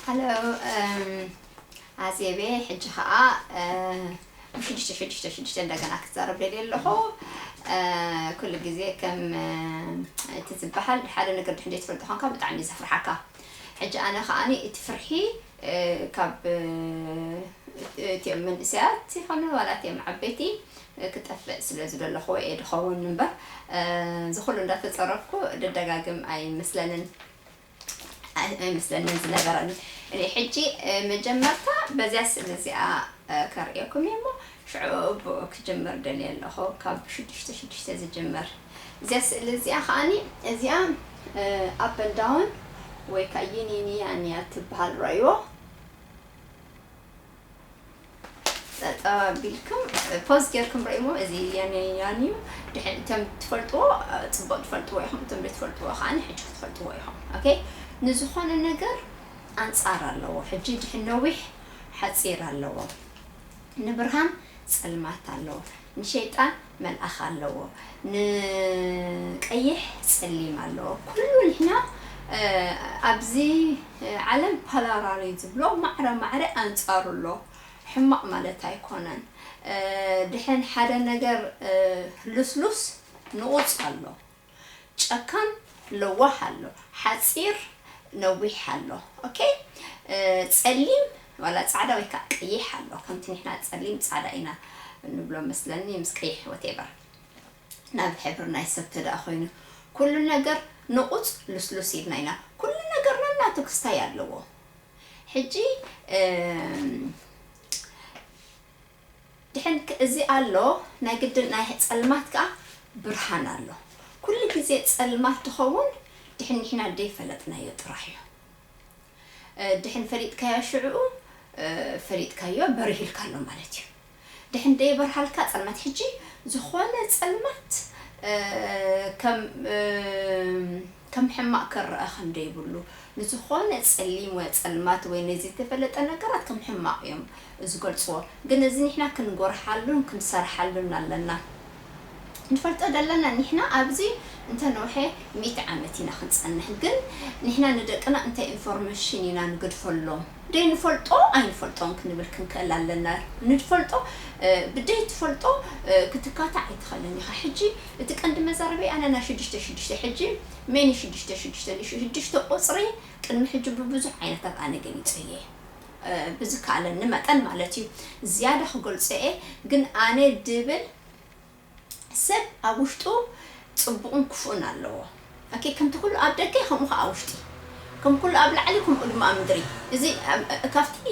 ሃሎ፣ ኣዜቤ፣ ሕጂ ኸዓ ሽዱሽተ ሽዱሽተ ሽዱሽተ እንደገና ክትዛረብ ደልየ ኣለኹ። ኩሉ ግዜ ከም እቲ ዝበሃል ሓደ ነገር ድሕን ዘይትፈልጦ ኾንካ ብጣዕሚ እዩ ዘፍርሓካ። ሕጂ ኣነ ኸዓኒ እቲ ፍርሒ ካብ እቲኦም መንእሰያት ይኾኑ ዋላ እቲኦም ዓበይቲ ክጠፍእ ስለ ዝደለኹ እየ ድኸውን እምበር፣ እዚ ኩሉ እንዳተጸረፍኩ ደደጋግም ኣይመስለንን። ኣይመስለንን ዝነበረኒ። እኔ ሕጂ መጀመርታ በዚያ ስእሊ እዚኣ ከርእየኩም እየ እሞ ሽዑ ብኡ ክጅምር ደልየ ኣለኹ። ካብ ሽዱሽተ ሽዱሽተ ዝጅምር እዚያ ስእሊ እዚኣ ከዓኒ እዚኣ up and down ወይ ከዓ yin and yang እያ ትበሃል። ረእይዎ። ጠጠው ኣቢልኩም ፖዝ ጌርኩም ረእይሞ። እዚ yin and yang እዩ። ድሕን እቶም ትፈልጥዎ ጽቡቅ ትፈልጥዎ ኢኹም፣ እቶም ዘይትፈልጥዎ ከዓ ሕጂ ክትፈልጥዎ ኢኹም። ኦኬ፣ ንዝኾነ ነገር ኣንጻር ኣለዎ። ሕጂ ድሕን ነዊሕ ሓጺር ኣለዎ፣ ንብርሃን ጸልማት ኣለዎ፣ ንሸይጣን መልኣኽ ኣለዎ፣ ንቀይሕ ጸሊም ኣለዎ። ኩሉ ንሕና ኣብዚ ዓለም ፓላራሊ ዝብሎ ማዕረ ማዕረ ኣንጻሩ ኣሎ። ሕማቕ ማለት ኣይኮነን። ድሕን ሓደ ነገር ልስሉስ ንቑጽ ኣሎ፣ ጨካን ለዋህ ኣሎ፣ ሓጺር ነዊሕ ኣሎ። ኦኬ፣ ጸሊም ዋላ ጻዕዳ ወይ ከዓ ቀይሕ ኣሎ። ከምቲ ንሕና ጸሊም ጻዕዳ ኢና ንብሎ መስለኒ፣ ምስ ቀይሕ ወቴቨር ናብ ሕብሪ ናይ ሰብ ተደኣ ኮይኑ ኩሉ ነገር ንቑጽ ልስሉስ ኢልና ኢና። ኩሉ ነገር ነናቱ ክስታይ ኣለዎ። ሕጂ ድሕን እዚ ኣሎ ናይ ግድን ናይ ጸልማት ከኣ ብርሃን ኣሎ። ኩሉ ግዜ ጸልማት ትኸውን ድሕን ንሕና ደይፈለጥናዮ ጥራሕ እዩ። ድሕን ፈሊጥካዮ ሽዕኡ ፈሊጥካዮ በሪህልካ ኣሎ ማለት እዩ። ድሕን ደይበርሃልካ ጸልማት ሕጂ ዝኾነ ጸልማት ከም ከም ሕማቕ ክረኣ ከም ደይብሉ ንዝኾነ ጸሊም ወይ ጸልማት ወይ ነዚ ዝተፈለጠ ነገራት ከም ሕማቕ እዮም ዝገልጽዎ። ግን እዚ ንሕና ክንጎርሓሉን ክንሰርሓሉን ኣለና። ንፈልጦ ዘለና ንሕና ኣብዚ እንተ ነውሐ ሚእቲ ዓመት ኢና ክንጸንሕ። ግን ንሕና ንደቅና እንታይ ኢንፎርሜሽን ኢና ንገድፈሎም? ደይ ንፈልጦ ኣይንፈልጦን ክንብል ክንክእል ኣለና። ንፈልጦ ብደይ ትፈልጦ ክትካታዕ ኣይትኽእልን ኢኻ። ሕጂ እቲ ቀንዲ መዛረበይ ኣነ ናይ ሽዱሽተ ሽዱሽተ ሕጂ ሜን ሽዱሽተ ሽዱሽተ ሽዱሽተ ቁጽሪ ቅድሚ ሕጂ ብብዙሕ ዓይነታት ኣነ ገሊጸ እየ። ብዝከኣለኒ መጠን ማለት እዩ። ዝያዳ ክገልጾ እየ፣ ግን ኣነ ድብል ሰብ ኣብ ውሽጡ ጽቡቕን ክፉእን ኣለዎ። ኦኬ፣ ከምቲ ኩሉ ኣብ ደገ ከምኡ ከዓ ኣብ ውሽጢ፣ ከም ኩሉ ኣብ ላዕሊ ከምኡ ድማ ኣብ ምድሪ። እዚ ኣብ- ካብቲ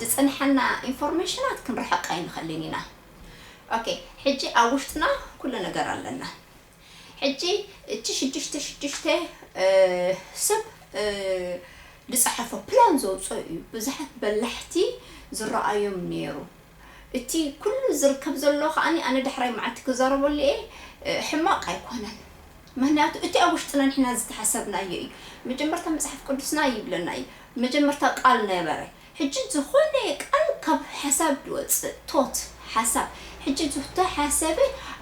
ዝጸንሓና ኢንፎርሜሽናት ክንርሕቕ ኣይንኽእልን ኢና። ኦኬ፣ ሕጂ ኣብ ውሽጥና ኩሉ ነገር ኣለና። ሕጂ እቲ ሽዱሽተ ሽዱሽተ ሰብ ዝፀሓፎ ፕላን ዘውፅኦ እዩ። ብዙሓት በላሕቲ ዝረኣዮም ነይሩ። እቲ ኩሉ ዝርከብ ዘሎ ከዓኒ ኣነ ዳሕራይ መዓልቲ ክዛረበሉ እየ። ሕማቕ ኣይኮነን። ምክንያቱ እቲ ኣብ ውሽጥና ንሕና ዝተሓሰብናዮ እዩ። መጀመርታ መፅሓፍ ቅዱስና ይብለና እዩ። መጀመርታ ቃል ነበረ። ሕጂ ዝኾነ ቃል ካብ ሓሳብ ዝወፅእ ቶት ሓሳብ ሕጂ ዝተሓሰበ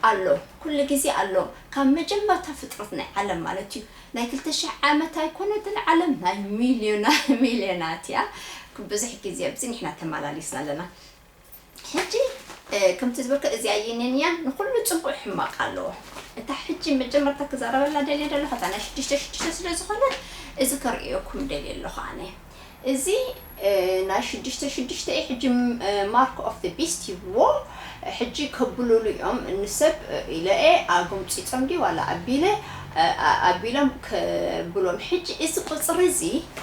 ኣሎ፣ ኩሉ ግዜ ኣሎ። ካብ መጀመርታ ፍጥረት ናይ ዓለም ማለት እዩ። ናይ ክልተ ሽሕ ዓመት ኣይኮነትን ዓለም፣ ናይ ሚልዮና ሚልዮናት እያ። ብዙሕ ግዜ ኣብዚ ንሕና ተመላሊስና ኣለና። ሕጂ ከምቲ ዝበልከ እዚኣ ዩኒየን እያ፣ ንኩሉ ፅቡቅ ሕማቅ ኣለዎ። እታ ሕጂ መጀመርታ ክዛረበላ ደልየ ዘለኹ እታ ናይ ሽዱሽተ ሽዱሽተ ስለ ዝኾነ እዚ ከርእየኩም ደልየ ኣለኹ ኣነ። እዚ ናይ ሽዱሽተ ሽዱሽተ እዩ። ሕጂ ማርክ ኦፍ ቢስት ይብዎ። ሕጂ ከብሉሉ እዮም ንሰብ ኢለ እየ ኣጎምፂፆም ድዩ ዋላ ኣቢለ ኣቢሎም ከብሎም። ሕጂ እዚ ቁፅሪ እዚ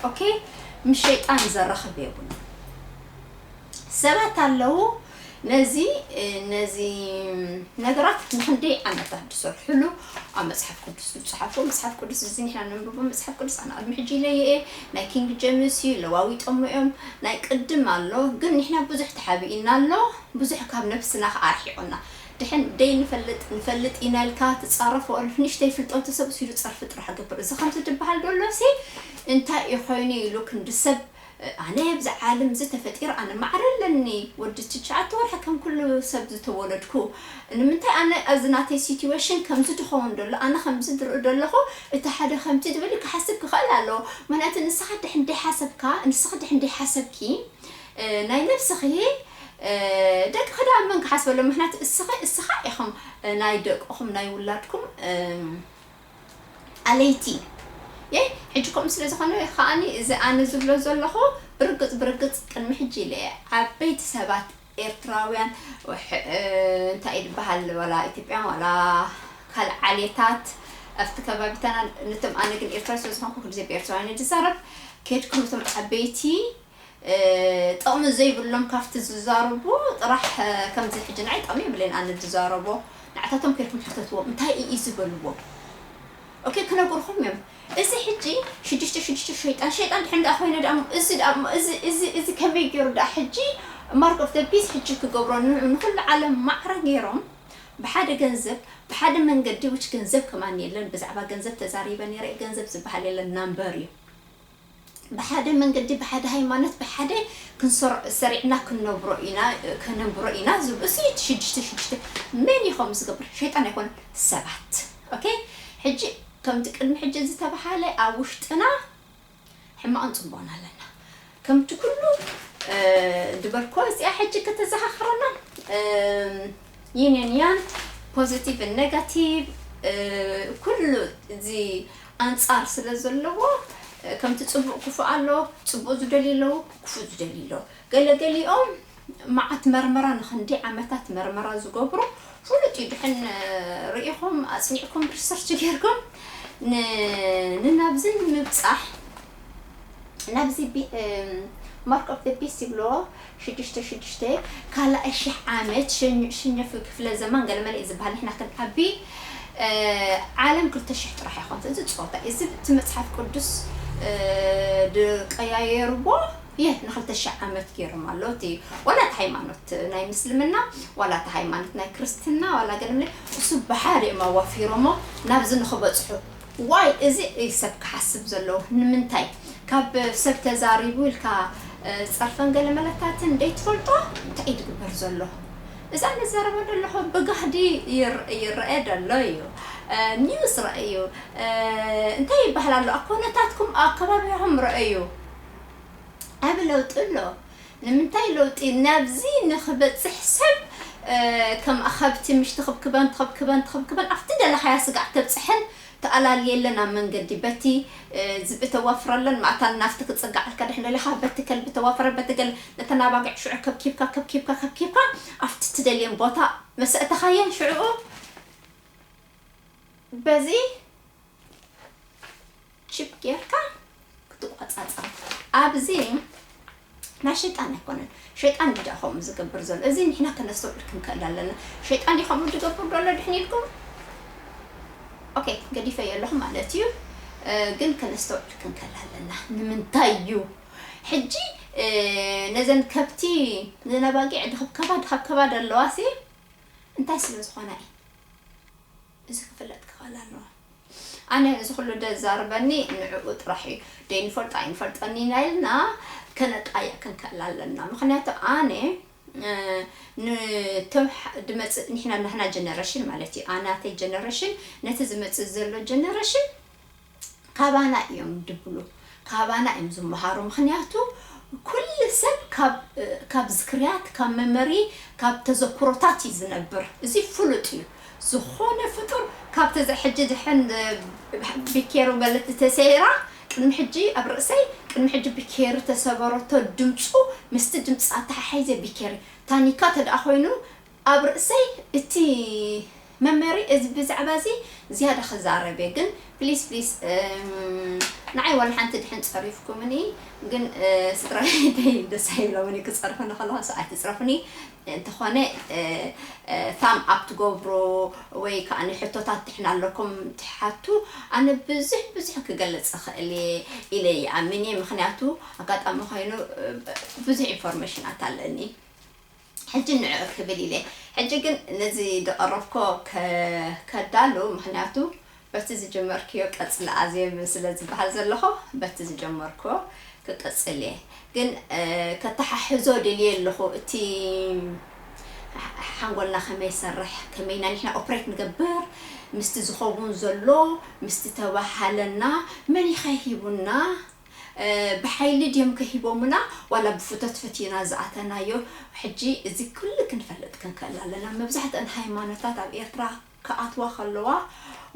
ኦኬ ምስ ሸይጣን ዘራኽብ የብሉ። ሰባት ኣለዉ ነዚ ነዚ ነገራት ንክንደይ ዓመታት ዝሰርሕሉ ኣብ መፅሓፍ ቅዱስ ዝፀሓፉ። መፅሓፍ ቅዱስ እዚ ንሕና ነንብቦ መፅሓፍ ቅዱስ ኣነ ቅድሚ ሕጂ ኢለዮ እየ። ናይ ኪንግ ጀምስ እዩ፣ ለዋዊጦሞ እዮም። ናይ ቅድም ኣሎ ግን ንሕና ብዙሕ ተሓቢእና ኣሎ። ብዙሕ ካብ ነብስና ከዓ ኣርሒቑና። ድሕን ደይ ንፈልጥ ንፈልጥ ኢና ኢልካ ትፃረፎ ንእሽተይ ፍልጠቱ ሰብ ሲሉ ፀርፊ ጥራሕ ገብር። እዚ ከምዚ ዝበሃል ዘሎ ሲ እንታይ እዩ ኮይኑ ኢሉ ክንዲ ሰብ ኣነ ኣብዚ ዓለም እዚ ተፈጢረ ኣነ ማዕረ ኣለኒ። ወዲ ትሽዓተ ወርሒ ከም ኩሉ ሰብ ዝተወለድኩ። ንምንታይ ኣነ ኣብዚ ናተይ ሲትዌሽን ከምዚ ዝኸውን ዘሎ፣ ኣነ ከምዚ ዝርኢ ዘለኹ፣ እቲ ሓደ ከምቲ ዝብል ክሓስብ ክኽእል ኣለዎ። ምኽንያቱ ንስኻ ድሕን ደይሓሰብካ፣ ንስኻ ድሕን ደይሓሰብኪ፣ እ፣ ናይ ነብስኺ፣ እ፣ ደቅኺ ደኣ መን ክሓስበሎም? ምኽንያቱ እስኺ፣ እስኻ ኢኹም፣ እ፣ ናይ ደቅኹም፣ ናይ ውላድኩም፣ እ፣ ኣለይቲ። የ፣ ሕጂ ከምኡ ስለ ዝኾነ ከኣኒ እዚ ኣነ ዝብሎ ዘለኹ ብርግጽ፣ ብርግጽ ቅድሚ ሕጂ ኢለ እየ። ዓበይቲ ሰባት ኤርትራውያን፣ ወሕ-፣ እ፣ እንታይ እዩ ዝበሃል፣ ዋላ ኢትዮጵያን ዋላ ካልእ ዓሌታት ኣብቲ ከባቢታና፣ ነቶም ኣነ ግን ኤርትራዊ ስለ ዝኾንኩ ኩሉ ግዜ ብኤርትራውያን እየ ዝዛረብ። ከድኩም እቶም ዓበይቲ፣ እ፣ ጥቕሚ ዘይብሎም ካብቲ ዝዛረቡ ጥራሕ፣ እ፣ ከምዚ ሕጂ ንዓይ ጥቕሚ የብለይን ኣነ ዝዛረቦ። ንዓታቶም ከድኩም ሕተትዎም፣ እንታይ እዩ ዝበልዎ? ኦኬ፣ ክነግርኹም እዮም። እዚ ሕጂ ሽዱሽተ ሽዱሽተ ሸይጣን፣ ሸይጣን ድሕን ደኣ ኮይነ ደኣ እሞ፣ እዚ ደኣ እሞ፣ እዚ፣ እዚ፣ እዚ ከመይ ገይሩ ደኣ ሕጂ ማርክ ኦፍ ዘ ቢስ ሕጂ ክገብሮ ን-፣ ንኹሉ ዓለም ማዕረ ገይሮም ብሓደ ገንዘብ፣ ብሓደ መንገዲ፣ which ገንዘብ ከማን የለን፣ ብዛዕባ ገንዘብ ተዛሪበ ነይረ፣ ገንዘብ ዝበሃል የለን፣ ናምበር እዩ። ብሓደ መንገዲ፣ ብሓደ ሃይማኖት፣ ብሓደ ክንሰር-፣ ሰሪዕና ክንነብሮ ኢና፣ ከነንብሮ ኢና ዝብሉ፣ እዚ ሽዱሽተ ሽዱሽተ መን እዩ ከምኡ ዝገብር? ሸይጣን ኣይኮነን፣ ሰባት። ኦኬ? ሕጂ ከምቲ ቅድሚ ሕጂ ዝተባሃለ ኣብ ውሽጥና ሕማቕን ጽቡቕን ኣለና። ከምቲ ኩሉ፣ እ፣ ዝበልኮ እዚኣ ሕጂ ከተዘኻኽረና፣ እ፣ yin and yang፣ ፖዚቲቭ ን ኔጋቲቭ፣ እ፣ ኩሉ እዚ ኣንጻር ስለ ዘለዎ፣ እ፣ ከምቲ ጽቡቕ ክፉእ ኣሎ፣ ጽቡቕ ዝደልዩ ኣለዉ፣ ክፉእ ዝደልዩ ኣለዉ። ገለ ገሊኦም መዓት መርመራ፣ ንኽንደይ ዓመታት መርመራ ዝገብሩ ፍሉጥ እዩ። ድሕን ርኢኹም፣ ኣጽኒዕኩም፣ ሪሰርች ጌርኩም ን-፣ ንናብዚ ንምብጻሕ፣ ናብዚ ቢ-፣ እም፣ ማርክ ኦፍ ዘ ቢስት ይብልዎ፣ ሽዱሽተ ሽዱሽተ፣ ካልኣይ ሽሕ ዓመት፣ ሸኝ-፣ ሽኘ ፍ-፣ ክፍለ ዘመን ገለመለ እዩ ዝበሃል። ንሕና ክንዓቢ፣ እ፣ ዓለም ክልተ ሽሕ ጥራሕ ይኾን። እዚ ጸወታ እዩ። እዚ እቲ መጽሓፍ ቅዱስ፣ እ፣ ድቀያየርዎ፣ የ፣ ንኽልተ ሽሕ ዓመት ገይሮም ኣለዉ። እቲ ዋላ እቲ ሃይማኖት ናይ ምስልምና፣ ዋላ እቲ ሃይማኖት ናይ ክርስትና፣ ዋላ ገለመለ፣ እሱ ብሓደ እዮም ኣዋፊሮሞ ናብዚ ንኽበጽሑ። ዋይ፣ እዚ እዩ ሰብ ክሓስብ ዘለዎ። ንምንታይ? ካብ ሰብ ተዛሪቡ ኢልካ፣ እ፣ ጸርፈን ገለመለታትን ደይትፈልጦ እንታይ እዩ ዝግበር ዘሎ? እዛ ንዛረቦ ዘለኹ ብጋህዲ ይር-፣ ይረአ ዘሎ እዩ። እ፣ ኒውስ ረአዩ። እ፣ እንታይ ይበሃል ኣሎ? ኣብ ኮነታትኩም፣ ኣብ ከባቢኹም ረአዩ። ዓቢ ለውጢ ኣሎ። ንምንታይ ለውጢ? ናብዚ ንኽበጽሕ ሰብ፣ እ፣ ከም ኣኻብቲ ምሽ ትኽብክበን፣ ትኽብክበን፣ ትኽብክበን፣ ኣብቲ ደለኻያ ስጋዕ ተብጽሐን ተኣላልየለን ኣብ መንገዲ። በቲ፣ እ፣ ዝብኢ ተዋፍረለን፣ ማእታን ናፍቲ ክጽጋዓልካ ድሕን ደሊኻ፣ በቲ ከልቢ ተዋፍረ፣ በቲ ገለ፣ ነተን ኣባጊዕ ሽዑ ከብኪብካ፣ ከብኪብካ፣ ከብኪብካ፣ ኣብቲ ትደልየን ቦታ መሰእተኻየን ሽዑኡ በዚ ቺፕ ጌርካ ክትቆጻጸር። ኣብዚ ናይ ሸይጣን ኣይኮነን። ሸይጣን ድዳ ከምኡ ዝገብር ዘሎ። እዚ ንሕና ከነስተውዕል ክንክእል ኣለና። ሸይጣን ድዩ ከምኡ ዝገብር ዘሎ ድሕን ኢልኩም? ኦኬ፣ ገዲፈዮ ኣለኹ ማለት እዩ። እ፣ ግን ከነስተውዕል ክንክእል ኣለና። ንምንታይ እዩ? ሕጂ፣ እ፣ ነዘን ከብቲ፣ ነዘን ኣባጊዕ ድኽብከባ፣ ድኽብከባ ዘለዋ ሲ እንታይ ስለ ዝኾና እዩ? እዚ ክፍለጥ ክኽእል ኣለዎ። ኣነ እዚ ኩሉ ደዛርበኒ ንዕኡ ጥራሕ እዩ። ደይንፈልጦ ኣይንፈልጦን ኢና ኢልና ከነጣይቕ ክንክእል ኣለና። ምኽንያቱ ኣነ፣ እ፣ ንቶም ሕ-፣ ድመጽእ፣ ንሕና ናህና ጀነሬሽን ማለት እዩ። ኣናተይ ጀነሬሽን ነቲ ዝመጽእ ዘሎ ጀነሬሽን ካባና እዮም ድብሉ። ካባና እዮም ዝመሃሩ። ምኽንያቱ ኩሉ ሰብ ካብ፣ ካብ ዝክርያት፣ ካብ መመሪ፣ ካብ ተዘክሮታት እዩ ዝነብር። እዚ ፍሉጥ እዩ። ዝኾነ ፍጡር ካብ ተዘ-፣ ሕጂ ድሕን፣ እ፣ ቢኬሩ በለቲ ተሰይራ፣ ቅድሚ ሕጂ ኣብ ርእሰይ፣ ቅድሚ ሕጂ ቢኬሪ ተሰበረቶ ድምፁ፣ ምስቲ ድምፂ ኣተሓሒዘ ቢኬሪ። ታኒካ ተደኣ ኮይኑ፣ ኣብ ርእሰይ እቲ መመሪ እዚ ብዛዕባ እዚ ዝያዳ ክዛረብ እየ፣ ግን ፕሊስ፣ ፕሊስ፣ እም፣ ንዓይ ዋላ ሓንቲ ድሕን ጸሪፍኩምኒ፣ ግን፣ እ፣ ስድራ ቤተይ ደስ ኣይብሎምን እዩ ክጸርፉኒ ከለኹ፣ so ኣይትጽረፉኒ። እንተኾነ፣ እ፣ እ፣ ታም ኣፕ ትገብሩ ወይ ከኣ ሕቶታት ድሕን ኣለኩም ትሓቱ፣ ኣነ ብዙሕ፣ ብዙሕ ክገልጽ እኽእል እየ ኢለ ይኣምን እየ። ምኽንያቱ ኣጋጣሚ ኮይኑ፣ እ፣ ብዙሕ ኢንፎርሜሽናት ኣለኒ። ሕጂ ንዕኡ ክብል ኢለ። ሕጂ ግን ነዚ ዝቐረብኮ ከ-፣ ከዳሉ፣ ምኽንያቱ በቲ ዝጀመርክዮ ቀጽሊ ኣዜብ ስለ ዝበሃል ዘለኹ፣ በቲ ዝጀመርክዎ ክቀጽል እየ። ግን ከተሓሕዞ ደልየ ኣለኹ። እቲ ሓንጎልና ከመይ ይሰርሕ፣ ከመይ ኢና ንሕና ኦፕሬት ንገብር፣ ምስቲ ዝኸውን ዘሎ፣ ምስቲ ተባሃለና፣ መን ኢኸ ሂቡና፣ ብሓይሊ ድዮም ከሂቦምና ዋላ ብፍቶት ፈቲና ዝኣተናዮ? ሕጂ እዚ ኩሉ ክንፈልጥ ክንክእል ኣለና። መብዛሕትአን ሃይማኖታት ኣብ ኤርትራ ክኣትዋ ከለዋ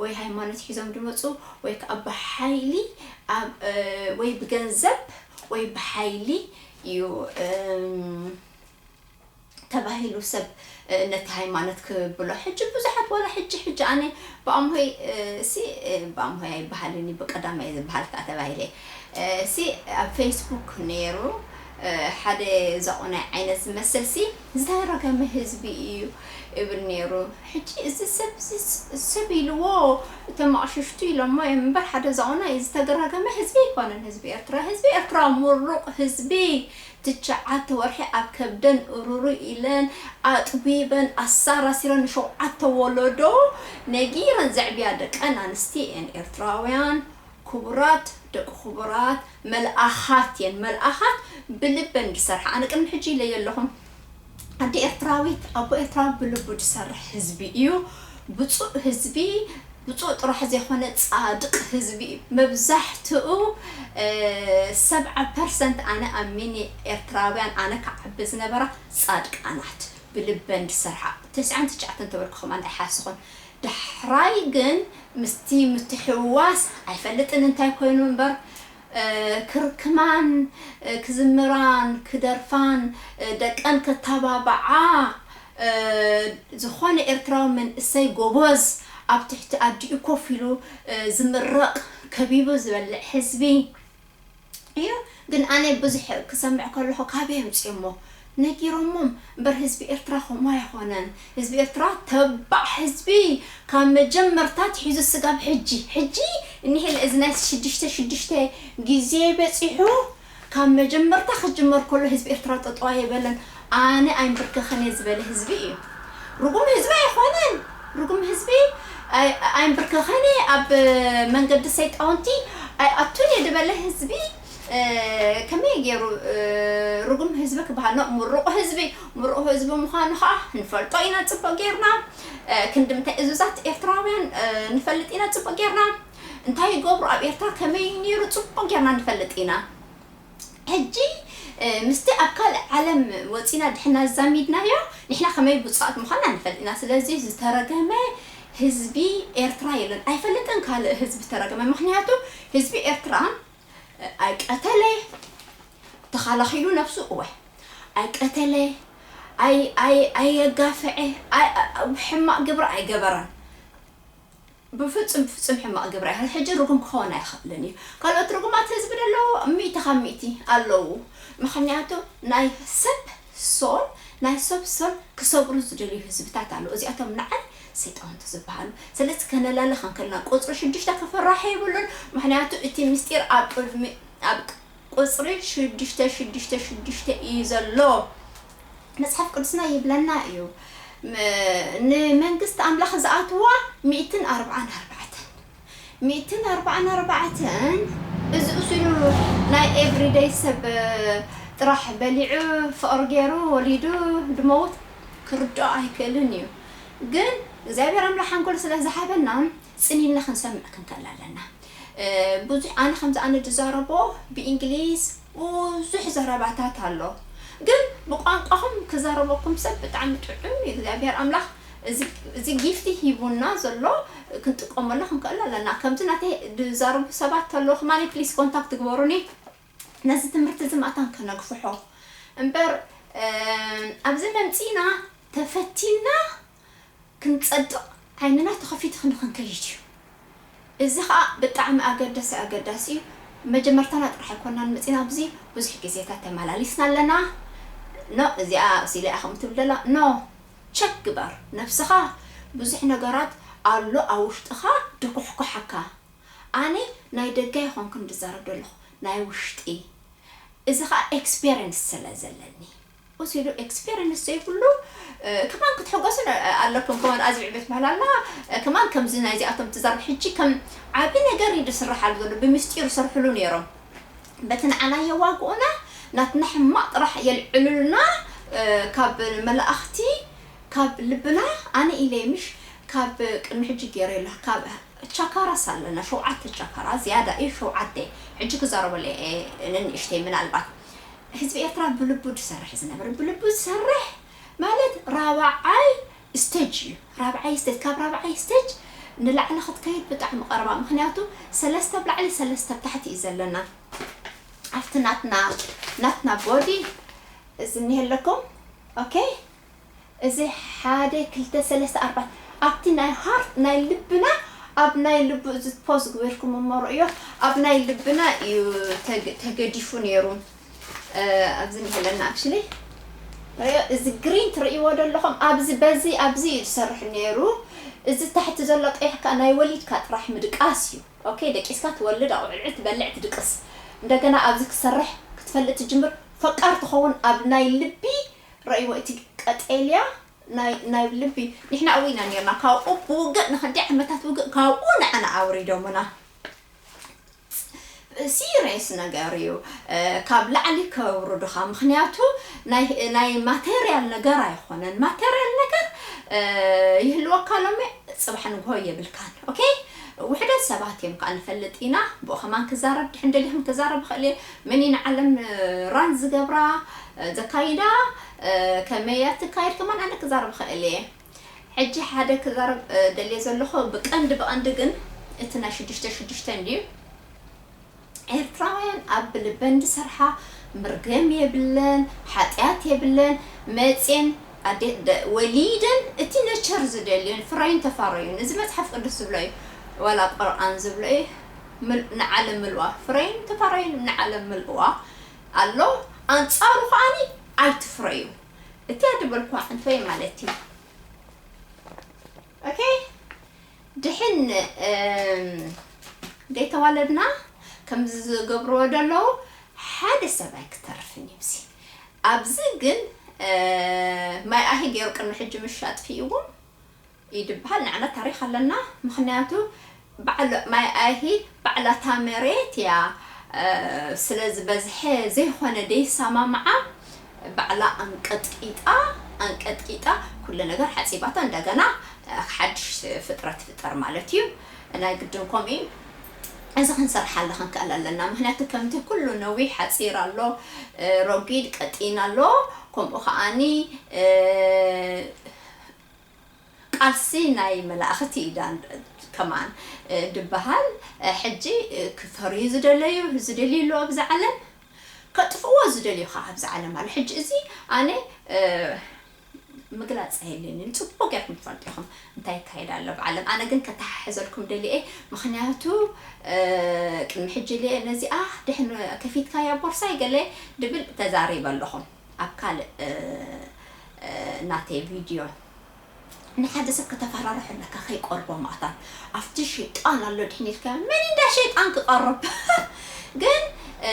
ወይ ሃይማኖት ሒዞም ድመፁ ወይ ከዓ ብሓይሊ ወይ ብገንዘብ ወይ ብሓይሊ እዩ ተባሂሉ ሰብ ነቲ ሃይማኖት ክብሎ። ሕጂ ብዙሓት ዋላ ሕጂ ሕጂ ኣነ ብኣምሆይ ሲ ብኣምሆይ ኣይበሃልን እዩ፣ ብቀዳማይ ዝበሃል ከዓ ተባሂለ ሲ ኣብ ፌስቡክ ነይሩ ሓደ ዘቑናይ ዓይነት ዝመስል ሲ ዝተረገመ ህዝቢ እዩ እብል ነይሩ። ሕጂ እዚ ሰብ ሰብ ኢልዎ እቶም ኣቕሽሽቱ ኢሎሞ እዮም እምበር ሓደ ዘቑናይ ዝተገረገመ ህዝቢ ኣይኮነን። ህዝቢ ኤርትራ ህዝቢ ኤርትራ ምሩቕ ህዝቢ ትሽዓተ ወርሒ ኣብ ከብደን እሩሩ ኢለን ኣጥቢበን ኣሳራሲረን ንሸውዓተ ወለዶ ነጊረን ዘዕብያ ደቀን ኣንስቲ እየን። ኤርትራውያን ክቡራት ደቂ ክቡራት መልኣኻት እየን። መልኣኻት ብልበን ዝሰርሓ። ኣነ ቅድሚ ሕጂ ኢለዮ ኣለኹም ኣደ ኤርትራዊት ኣቦ ኤርትራዊ ብልቡ ዝሰርሕ ህዝቢ እዩ። ብፁእ ህዝቢ ብፁእ ጥራሕ ዘይኮነ ፃድቅ ህዝቢ እዩ። መብዛሕትኡ ሰብዓ ፐርሰንት ኣነ ኣሚኒ ኤርትራውያን ኣነ ክዓቢ ዝነበራ ፃድቃናት ብልበን ዝሰርሓ ተስዓን ትሽዓተን ተበልኩ ከማን ኣይሓስኹን። ዳሕራይ ግን ምስቲ ምትሕውዋስ ኣይፈልጥን እንታይ ኮይኑ እምበር ክርክማን ክዝምራን ክደርፋን ደቀን ክተባብዓ ዝኾነ ኤርትራዊ መንእሰይ ጎቦዝ ኣብ ትሕቲ ኣዲኡ ኮፍ ኢሉ ዝምረቕ ከቢቡ ዝበልዕ ህዝቢ እዩ። ግን ኣነ ብዙሕ ክሰምዕ ከለኹ ካበይ ኣምፅኦሞ ነጊሮሞም እምበር ህዝቢ ኤርትራ ከምኡ ኣይኾነን። ህዝቢ ኤርትራ ተባዕ ህዝቢ ካብ መጀመርታ ትሒዙ ስጋብ ሕጂ ሕጂ እኒሄ እዚ ናይ ሽዱሽተ ሽዱሽተ ግዜ በፂሑ ካብ መጀመርታ ክጅመር ከሎ ህዝቢ ኤርትራ ጠጠው ኣይበለን። ኣነ ኣይንብርከኸን እየ ዝበለ ህዝቢ እዩ። ርጉም ህዝቢ ኣይኮነን። ርጉም ህዝቢ ኣይንብርከኸን እየ፣ ኣብ መንገዲ ሰይጣውንቲ ኣይኣቱን እየ ዝበለ ህዝቢ ከመይ ገይሩ ርጉም ህዝቢ ክበሃል ነው? ምሩቕ ህዝቢ። ምሩቕ ህዝቢ ምዃኑ ከዓ ንፈልጦ ኢና ፅቡቕ ጌርና። ክንዲ ምንታይ እዙዛት ኤርትራውያን ንፈልጥ ኢና ፅቡቕ ጌርና። እንታይ ይገብሩ ኣብ ኤርትራ ከመይ ነይሩ ፅቡቕ ጌርና ንፈልጥ ኢና። ሕጂ ምስቲ ኣብ ካልእ ዓለም ወፂና ድሕና ዛሚድናዮ ንሕና ከመይ ብፁዓት ምዃንና ንፈልጥ ኢና። ስለዚ ዝተረገመ ህዝቢ ኤርትራ የለን። ኣይፈልጥን ካልእ ህዝቢ ተረገመ። ምክንያቱ ህዝቢ ኤርትራ ኣይቀተለ፣ ተኻላኺሉ ነብሱ እወ ኣይቀተለ፣ ኣይ ኣይ ኣየጋፍዐ፣ ኣይ ሕማቕ ግብሪ ኣይገበረን። ብፍጹም ብፍጹም ሕማቕ ግብሪ ኣይኮነን። ሕጂ ርጉም ክኸውን ኣይኽእልን እዩ። ካልኦት ርጉማት ህዝቢ ደለዉ ሚእቲ ካብ ሚእቲ ኣለዉ። ምኽንያቱ ናይ ሰብ ሶል ናይ ሰብ ሶል ክሰብሩ ዝደልዩ ህዝብታት ኣለዉ። እዚኣቶም ንዓይ ሰይጣውንቲ ዝበሃሉ። ስለዚ ከነላሊ ክንክልና ቁፅሪ ሽዱሽተ ክፍራሕ የብሉን። ምኽንያቱ እቲ ምስጢር ኣብ ቅድሚ ኣብ ቁፅሪ ሽዱሽተ ሽዱሽተ ሽዱሽተ እዩ ዘሎ። መፅሓፍ ቅዱስና ይብለና እዩ ንመንግስቲ ኣምላኽ ዝኣትዋ ሚእትን ኣርብዓን ኣርባዕተን ሚእትን ኣርብዓን ኣርባዕተን እዚ እሱሉ ናይ ኤቭሪደይ ሰብ ጥራሕ በሊዑ ፍቕሪ ገይሩ ወሊዱ ድመውት ክርድኦ ኣይክእልን እዩ። ግን እግዚኣብሔር ኣምላኽ ሓንጎል ስለ ዝሃበና ፅን ኢልና ክንሰምዕ ክንክእል ኣለና። ብዙሕ ኣነ ከምዚ ኣነ ዝዛረቦ ብእንግሊዝ ብዙሕ ዘረባታት ኣሎ። ግን ብቋንቋኹም ክዛረበኩም ሰብ ብጣዕሚ ጥዑም እዩ እግዚኣብሔር ኣምላኽ። እዚ ጊፍቲ ሂቡና ዘሎ ክንጥቀመሉ ክንክእል ኣለና። ከምዚ ናተይ ዝዛረቡ ሰባት ተለዉ ከማኒ ፕሊስ ኮንታክት ግበሩኒ። ነዚ ትምህርቲ እዚ ማእታን ከነግፍሖ እምበር ኣብዚ መምፂና ተፈቲና ክንፀድቕ ዓይንና ተኸፊቱ ክንክንከይድ እዩ። እዚ ከዓ ብጣዕሚ ኣገዳሲ ኣገዳሲ እዩ። መጀመርታና ጥራሕ ኣይኮናን መፂና ኣብዚ ብዙሕ ግዜታት ተመላሊስና ኣለና። ኖ እዚኣ ሲለ እያ ከምኡ ትብል ዘላ ኖ ቸክ ግበር ነብስኻ። ብዙሕ ነገራት ኣሎ ኣብ ውሽጥኻ ድኩሕኩሓካ። ኣነ ናይ ደገ ኣይኮንኩን ዝዛረብ ዘለኹ ናይ ውሽጢ። እዚ ከዓ ኤክስፔሪንስ ስለ ዘለኒ እሱ ኢሉ ኤክስፔሪንስ ዘይብሉ ከማን ክትሕጎሱ ኣለኩም። ከማን ኣዚ ዕቤት ባህል ኣላ ከማን ከምዚ ናይዚኣቶም ትዛረብ ሕጂ ከም ዓቢ ነገር እዩ ዝስርሓሉ ዘሎ ብምስጢር ይሰርሕሉ ነይሮም። በቲ ንዓና የዋግኡና፣ ናትና ሕማቕ ጥራሕ የልዕሉልና። እ፣ ካብ መላእኽቲ፣ ካብ ልብና፣ ኣነ ኢለ ምሽ፣ ካብ ቅድሚ ሕጂ ገይረ የለ፣ ካብ ቻካራስ ኣለና፣ ሸውዓተ ቻካራ፣ ዝያዳ እዩ ሸውዓተ። ሕጂ ክዛረበሉ እየ፣ ንንእሽተይ ምናልባት። ህዝቢ ኤርትራ ብልቡ ዝሰርሕ ዝነበረ፣ ብልቡ ዝሰርሕ ማለት ራብዓይ ስቴጅ እዩ። ራብዓይ ስቴጅ፣ ካብ ራብዓይ ስቴጅ ንላዕሊ ክትከይድ ብጣዕሚ ቀረባ። ምኽንያቱ ሰለስተ ኣብ ላዕሊ፣ ሰለስተ ኣብ ታሕቲ እዩ ዘለና። ኣብቲ ናትና፣ ናትና ቦዲ እዚ እኒሀለኩም። ኦኬ፣ እዚ ሓደ፣ ክልተ፣ ሰለስተ፣ ኣርባዕተ። ኣብቲ ናይ ሃርት፣ ናይ ልብና፣ ኣብ ናይ ልቡ እዚ ፖዝ ግበርኩም እሞ ርእዮ፣ ኣብ ናይ ልብና እዩ ተግ-፣ ተገዲፉ ነይሩ። እ፣ ኣብዚ እኒሀለና፣ ኣክቹሊ፣ ርእዮ፣ እዚ ግሪን ትርእይዎ ዘለኹም፣ ኣብዚ፣ በዚ፣ ኣብዚ እዩ ዝሰርሕ ነይሩ። እዚ ታሕቲ ዘሎ ቀይሕ ከኣ ናይ ወሊድካ ጥራሕ ምድቃስ እዩ። ኦኬ፣ ደቂስካ ትወልድ፣ ኣቑዕልዒ ትበልዕ፣ ትድቅስ። እንደገና ኣብዚ ክሰርሕ ክትፈልጥ ትጅምር፣ ፈቃር ትኸውን ኣብ ናይ ልቢ። ረእይዎ፣ እቲ ቀጠልያ ናይ፣ ናይ ልቢ። ንሕና ኣብኡ ኢና ነርና፣ ካብኡ ብውግእ፣ ንኽንደይ ዓመታት ውግእ፣ ካብኡ ንዓና ኣውሪዶምና። ሲሪየስ ነገር እዩ። እ፣ ካብ ላዕሊ ከውርዱኻ፣ ምኽንያቱ ናይ፣ ናይ ማቴርያል ነገር ኣይኾነን። ማቴርያል ነገር፣ እ፣ ይህልወካ ሎሚ፣ ጽባሕ ንግሆ የብልካን። ኦኬ? ውሕደት ሰባት እዮም ከኣ ንፈልጥ ኢና። ብኡ ከማን ክዛረብ ድሕን ደሊኹም ክዛረብ ይኽእል እየ። መን እዩ ንዓለም፣ እ፣ ራን ዝገብራ፣ እ፣ ዘካይዳ፣ እ፣ ከመይ እያ ትካየድ ከማን ኣነ ክዛረብ ይኽእል እየ። ሕጂ ሓደ ክዛረብ፣ እ፣ ደልየ ዘለኹ ብቀንዲ፣ ብቀንዲ ግን እቲ ናይ ሽዱሽተ ሽዱሽተ እንድዩ። ኤርትራውያን ኣብ ልበን ዝሰርሓ ምርገም የብለን፣ ሓጢኣት የብለን። መጽየን ኣደ-፣ ደ-፣ ወሊደን እቲ ነቸር ዝደልዮን ፍረዩን ተፋረዩን። እዚ መጽሓፍ ቅዱስ ዝብሎ እዩ፣ ዋላ ቁርኣን ዝብሎ እዩ። ምል-፣ ንዓለም ምልዋ፣ ፍረዩን ተፋረዩን ንዓለም ምልዋ ኣሎ። ኣንጻሩ ከኣኒ ኣይትፍረዩ። እቲ ኣድበልኳ እንተወይ ማለት እዩ። ኦኬ፣ ድሕን፣ እም፣ ደይተዋለድና ከምዚ ዝገብርዎ ዘለዉ ሓደ ሰብ ኣይክተርፍን እዩ። እዚ፣ ኣብዚ ግን፣ እ፣ ማይ ኣሂ ገይሩ ቅድሚ ሕጂ ምሽ ኣጥፊእዎም እዩ ድበሃል። ንዓና ታሪኽ ኣለና። ምኽንያቱ በዓል ማይ ኣሂ ባዕላታ መሬት እያ፣ እ፣ ስለ ዝበዝሐ ዘይኮነ ደይሰማምዓ ባዕላ ኣንቀጥቂጣ፣ ኣንቀጥቂጣ ኩሉ ነገር ሓጺባታ እንደገና፣ እ፣ ሓድሽ ፍጥረት ፍጠር ማለት እዩ። ናይ ግድን ከምኡ እዩ። እዚ ክንሰርሓሉ ክንክእል ኣለና። ምኽንያቱ ከምቲ ኩሉ ነዊሕ ሓጺር ኣሎ፣ እ፣ ረጒድ ቀጢን ኣሎ፣ ከምኡ ከኣኒ፣ እ፣ ቃልሲ ናይ መላእኽቲ እዩ ዳ-፣ ከማን፣ እ፣ ድበሃል። እ፣ ሕጂ፣ እ፣ ክፈርዩ ዝደለዩ፣ ዝደልዩ ኣለዉ ኣብዚ ዓለም፣ ከጥፍእዎ ዝደልዩ ኸዓ ኣብዚ ዓለም ኣሎ። ሕጂ እዚ ኣነ፣ እ፣ ምግላጽ ኣየድልየንን። ጽቡቕ ጌርኩም ትፈልጡ ኢኹም እንታይ ይካየድ ኣሎ ኣብ ዓለም። ኣነ ግን ከተሓሕዘልኩም ደልየ፣ ምኽንያቱ፣ እ፣ ቅድሚ ሕጂ ኢለ ነዚኣ ድሕን ከፊትካያ ቦርሳይ ገለ ድብል ተዛሪበ ኣለኹ ኣብ ካልእ፣ እ፣ እ፣ ናተይ ቪድዮ። ንሓደ ሰብ ከተፈራርሖ ኣለካ ከይቀርቦ ማእታን። ኣብቲ ሸይጣን ኣሎ ድሕን ኢልካ፣ መን እንዳ ሸይጣን ክቐርብ? ግን፣ እ፣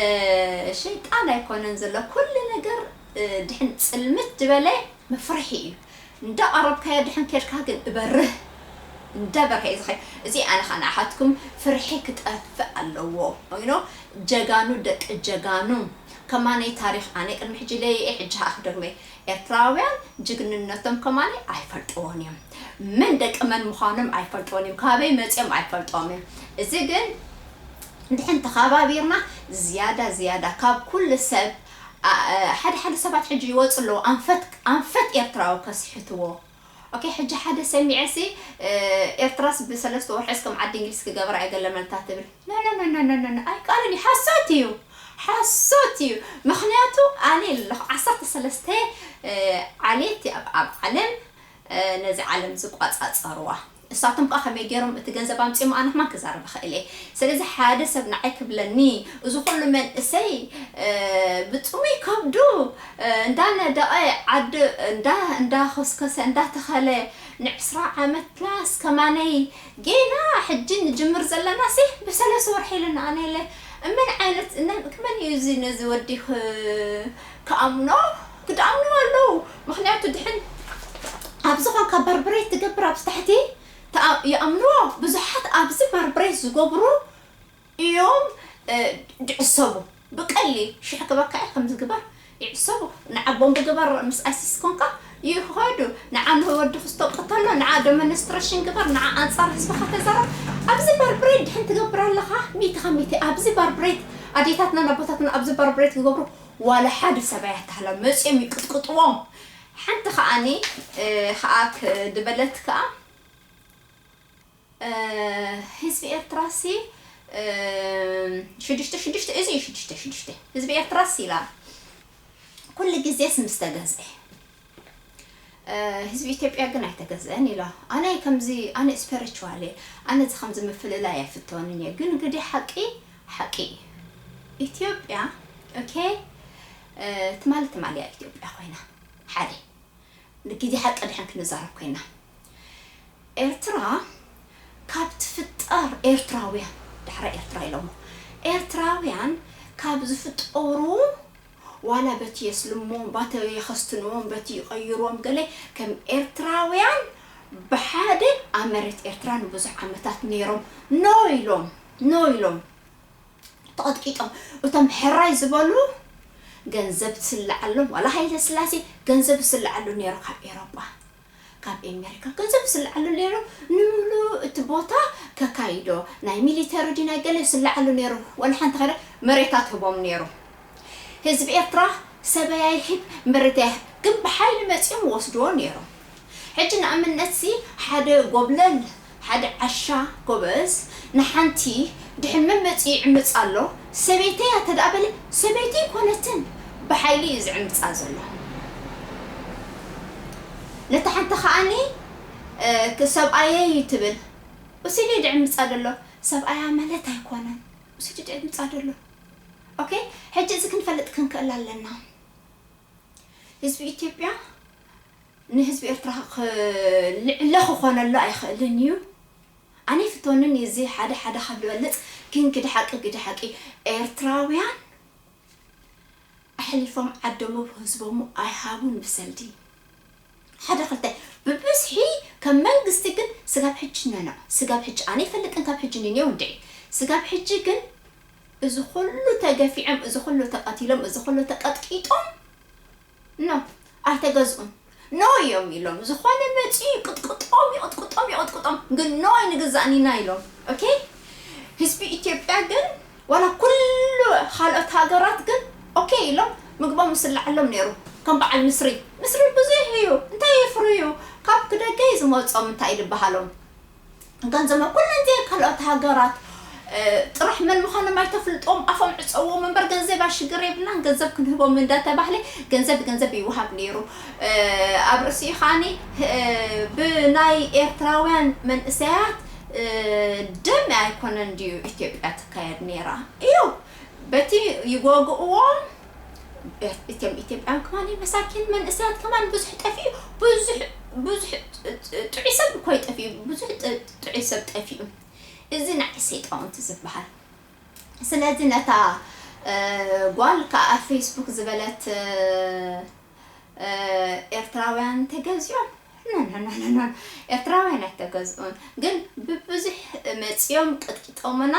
ሸይጣን ኣይኮነን ዘሎ፣ ኩሉ ነገር፣ እ፣ ድሕን ጽልምት ዝበለ መፍርሒ እዩ። እንዳቐረብካዮ ድሕን ኬድካ ግን እበርህ፣ እንዳበርሀ እዩ ዝኸይድ። እዚ ኣነ ኸኣ ንኣኻትኩም ፍርሒ ክጠፍእ ኣለዎ። You know፣ ጀጋኑ ደቂ ጀጋኑ። ከማነይ ታሪኽ ኣነ ቅድሚ ሕጂ ኢለዮ እየ፣ ሕጂ ኸኣ ክደግሞ እየ። ኤርትራውያን ጅግንነቶም ከማን ኣይፈልጥዎን እዮም። መን ደቂ መን ምዃኖም ኣይፈልጥዎን እዮም። ካበይ መጺኦም ኣይፈልጥዎም እዮም። እዚ ግን እንድሕን ተኸባቢርና ዝያዳ ዝያዳ ካብ ኩሉ ሰብ፣ ኣ-፣ ሓደ ሓደ ሰባት ሕጂ ይወጹ ኣለዉ፣ ኣንፈት፣ ኣንፈት ኤርትራዊ ከስሕትዎ። ኦኬ፣ ሕጂ ሓደ ሰሚዐ ሲ፣ እ፣ ኤርትራስ ብሰለስተ ወርሒ እስከም ዓዲ እንግሊዝ ክገብራ እየ ገለ መልታ ትብል። ኖ፣ ኖ፣ ኖ፣ ኣይቃልን እዩ። ሓሶት እዩ። ሓሶት እዩ። ምኽንያቱ ኣነ ኣለኹ ዓሰርተ ሰለስተ፣ እ፣ ዓሌት ኣብ፣ ኣብ ዓለም፣ እ፣ ነዚ ዓለም ዝቋጻጸርዋ። እሳቶም ከኣ ከመይ ገይሮም እቲ ገንዘብ ኣምጺኦም ኣነ ከማን ክዛረብ እኽእል እየ። ስለዚ ሓደ ሰብ ንዓይ ክብለኒ፣ እዚ ኩሉ መንእሰይ፣ እ፣ ብጽሙይ ከብዱ፣ እ፣ እንዳነደቐ፣ ዓዲ እንዳ-፣ እንዳኾስኮሰ፣ እንዳተኸለ፣ ንዕስራ ዓመት ፕላስ ከማነይ ጌና ሕጂ ንጅምር ዘለናሲ ብሰለስተ ወርሒ ኢሉና ኣነ ኢለ፣ እመን ዓይነት፣ እነ-፣ ክመን እዩ እዚ ነዚ ወዲ ክ-፣ ክኣምኖ? ክድኣምንዎ ኣለዉ። ምኽንያቱ ድሕን ኣብዚ ኾንካ ባርብሬት ትገብር ኣብዚ ታሕቲ፣ ተኣ-፣ ይኣምንዎ። ብዙሓት ኣብዚ ባርብሬት ዝገብሩ እዮም፣ እ፣ ድዕሰቡ። ብቀሊ ሽሕ ክበካ እየ ከምዚ ግበር ይዕሰቡ። ንዓ ቦምብ ግበር ምስ ኣይሲስ ኮንካ ይኸዱ። ንዓ ንወዲ ክስቶ ቅተሎ፣ ንዓ ደመንስትሬሽን ግበር፣ ንዓ ኣንጻር ህዝብኻ ተዛረብ። ኣብዚ ባርብሬድ ድሕን ትገብር ኣለኻ ሚእቲ ካብ ሚእቲ። ኣብዚ ባርብሬድ ኣዴታትና ኣቦታትና ኣብዚ ባርብሬድ ክገብሩ ዋላ ሓደ ሰብኣይ ኣታህላ መጺኦም ይቅጥቅጥዎም። ሓንቲ ከዓኒ ከኣ ድበለት ከኣ ህዝቢ ኤርትራሲ ሽዱሽተ ሽዱሽተ እዚ ሽዱሽተ ሽዱሽተ ህዝቢ ኤርትራሲ ኢላ ኩሉ ግዜስ ምስ ተገዝአ ህዝቢ ኢትዮጵያ ግን ኣይተገዝአን ኢላ። ኣነ ከምዚ ኣነ ስፐሪቹዋል እየ። ኣነ እዚ ከምዚ ምፍልላይ ኣይፍተወንን እየ። ግን ግዲ ሓቂ ሓቂ እዩ። ኢትዮጵያ ኦኬ ትማሊ ትማሊ እያ ኢትዮጵያ ኮይና ሓደ ንግዜ ሓቂ ድሕን ክንዛረብ ኮይና ኤርትራ ካብ ትፍጠር ኤርትራውያን ዳሕራ ኤርትራ ኢሎሞ ኤርትራውያን ካብ ዝፍጠሩ ዋላ በቲ የስልሞም ባተ የኸስትንዎም በቲ ይቐይርዎም ገለ ከም ኤርትራውያን ብሓደ ኣብ መሬት ኤርትራ ንብዙሕ ዓመታት ነይሮም ኖ ኢሎም ኖ ኢሎም ተቐጥቂጦም እቶም ሕራይ ዝበሉ ገንዘብ ትስልዓሎም ዋላ ሃይለ ስላሴ ገንዘብ ይስልዓሉ ነይሩ ካብ ኤሮጳ ካብ ኤሜሪካ ገንዘብ ይስልዓሉ ነይሩ ንምሉ እቲ ቦታ ከካይዶ ናይ ሚሊተሪ ዲ ናይ ገለ ይስልዓሉ ነይሩ ዋላ ሓንቲ ከደ መሬታ ትህቦም ነይሩ ህዝቢ ኤርትራ ሰበይ ኣይሂብ መሬት ኣይሂብ ግን ብሓይሊ መጺኦም ወስድዎ ነይሮም ሕጂ ንኣብነት ሲ ሓደ ጎብለል ሓደ ዓሻ ጎበዝ ንሓንቲ ድሕን መመጺ ይዕምጽ ኣሎ ሰበይተይ እያ ተደኣ በለ ሰበይቲ ይኮነትን ብሓይሊ እዩ ዝዕምጻ ዘሎ ነታ ሓንቲ ከኣኒ ሰብኣየይ እዩ ትብል እሲሊ ድዕምጻ ደሎ ሰብኣያ ማለት ኣይኮነን እሲሊ ድዕምጻ ደሎ ኦኬ ሕጂ እዚ ክንፈልጥ ክንክእል ኣለና ህዝቢ ኢትዮጵያ ንህዝቢ ኤርትራ ልዕለ ክኾነሉ ኣይኽእልን እዩ ኣነ ይፍቶንን እዚ ሓደ ሓደ ካብ ዝበልፅ ግን ግዲ ሓቂ ግዲ ሓቂ ኤርትራውያን ኣሕሊፎም ዓዶም ህዝቦም ኣይሃቡን ብሰልዲ ሓደ ክልተ ብብዝሒ ከም መንግስቲ ግን ስጋብ ሕጂ ነኖ ስጋብ ሕጂ ኣነ ይፈልጥን ካብ ሕጂ ንኔው እንድዒ ስጋብ ሕጂ ግን እዚ ኩሉ ተገፊዖም እዚ ኩሉ ተቀቲሎም እዚ ኩሉ ተቀጥቂጦም ኖ ኣይተገዝኡን ኖ እዮም ኢሎም ዝኾነ መፂኡ ይቅጥቅጦም ይቅጥቅጦም ይቅጥቅጦም ግን ኖ ኣይንግዛእን ኢና ኢሎም ኦኬ ህዝቢ ኢትዮጵያ ግን ዋላ ኩሉ ካልኦት ሃገራት ግን ኦኬ ኢሎም ምግቦም ምስልዓሎም ነይሩ ከም በዓል ምስሪ ምስሪ ብዙሕ እዩ እንታይ የፍርዩ ካብ ክደገ እዩ ዝመፆም እንታይ ዝበሃሎም ገንዘቦም ኩለን እዚአን ካልኦት ሃገራት ጥራሕ መን ምዃኖም ኣይተፍልጦም ኣፎም ዕፀዎም እምበር ገንዘብ ኣሽግር የብልናን ገንዘብ ክንህቦም እንዳተባህለ ገንዘብ ገንዘብ ይወሃብ ነይሩ ኣብ ርእሲኡ ከዓኒ ብናይ ኤርትራውያን መንእሰያት ደም ኣይኮነን ድዩ ኢትዮጵያ ትካየድ ነይራ እዩ በቲ ይጎግእዎም እቶም ኢትዮጵያን ከማን መሳኪን መንእሰያት ከማን ብዙሕ ጠፊኡ ብዙሕ ብዙሕ ጥዑይ ሰብ እኮ ይጠፊኡ ብዙሕ ጥዑይ ሰብ ጠፊኡ እዚ ንዓይ ሰይጣውንቲ ዝበሃል ስለዚ ነታ ጓል ከዓ ፌስቡክ ዝበለት ኤርትራውያን ተገዚኦም ኖኖኖኖኖ ኤርትራውያን ኣይተገዝኡን ግን ብብዙሕ መፂኦም ቅጥቂጦምና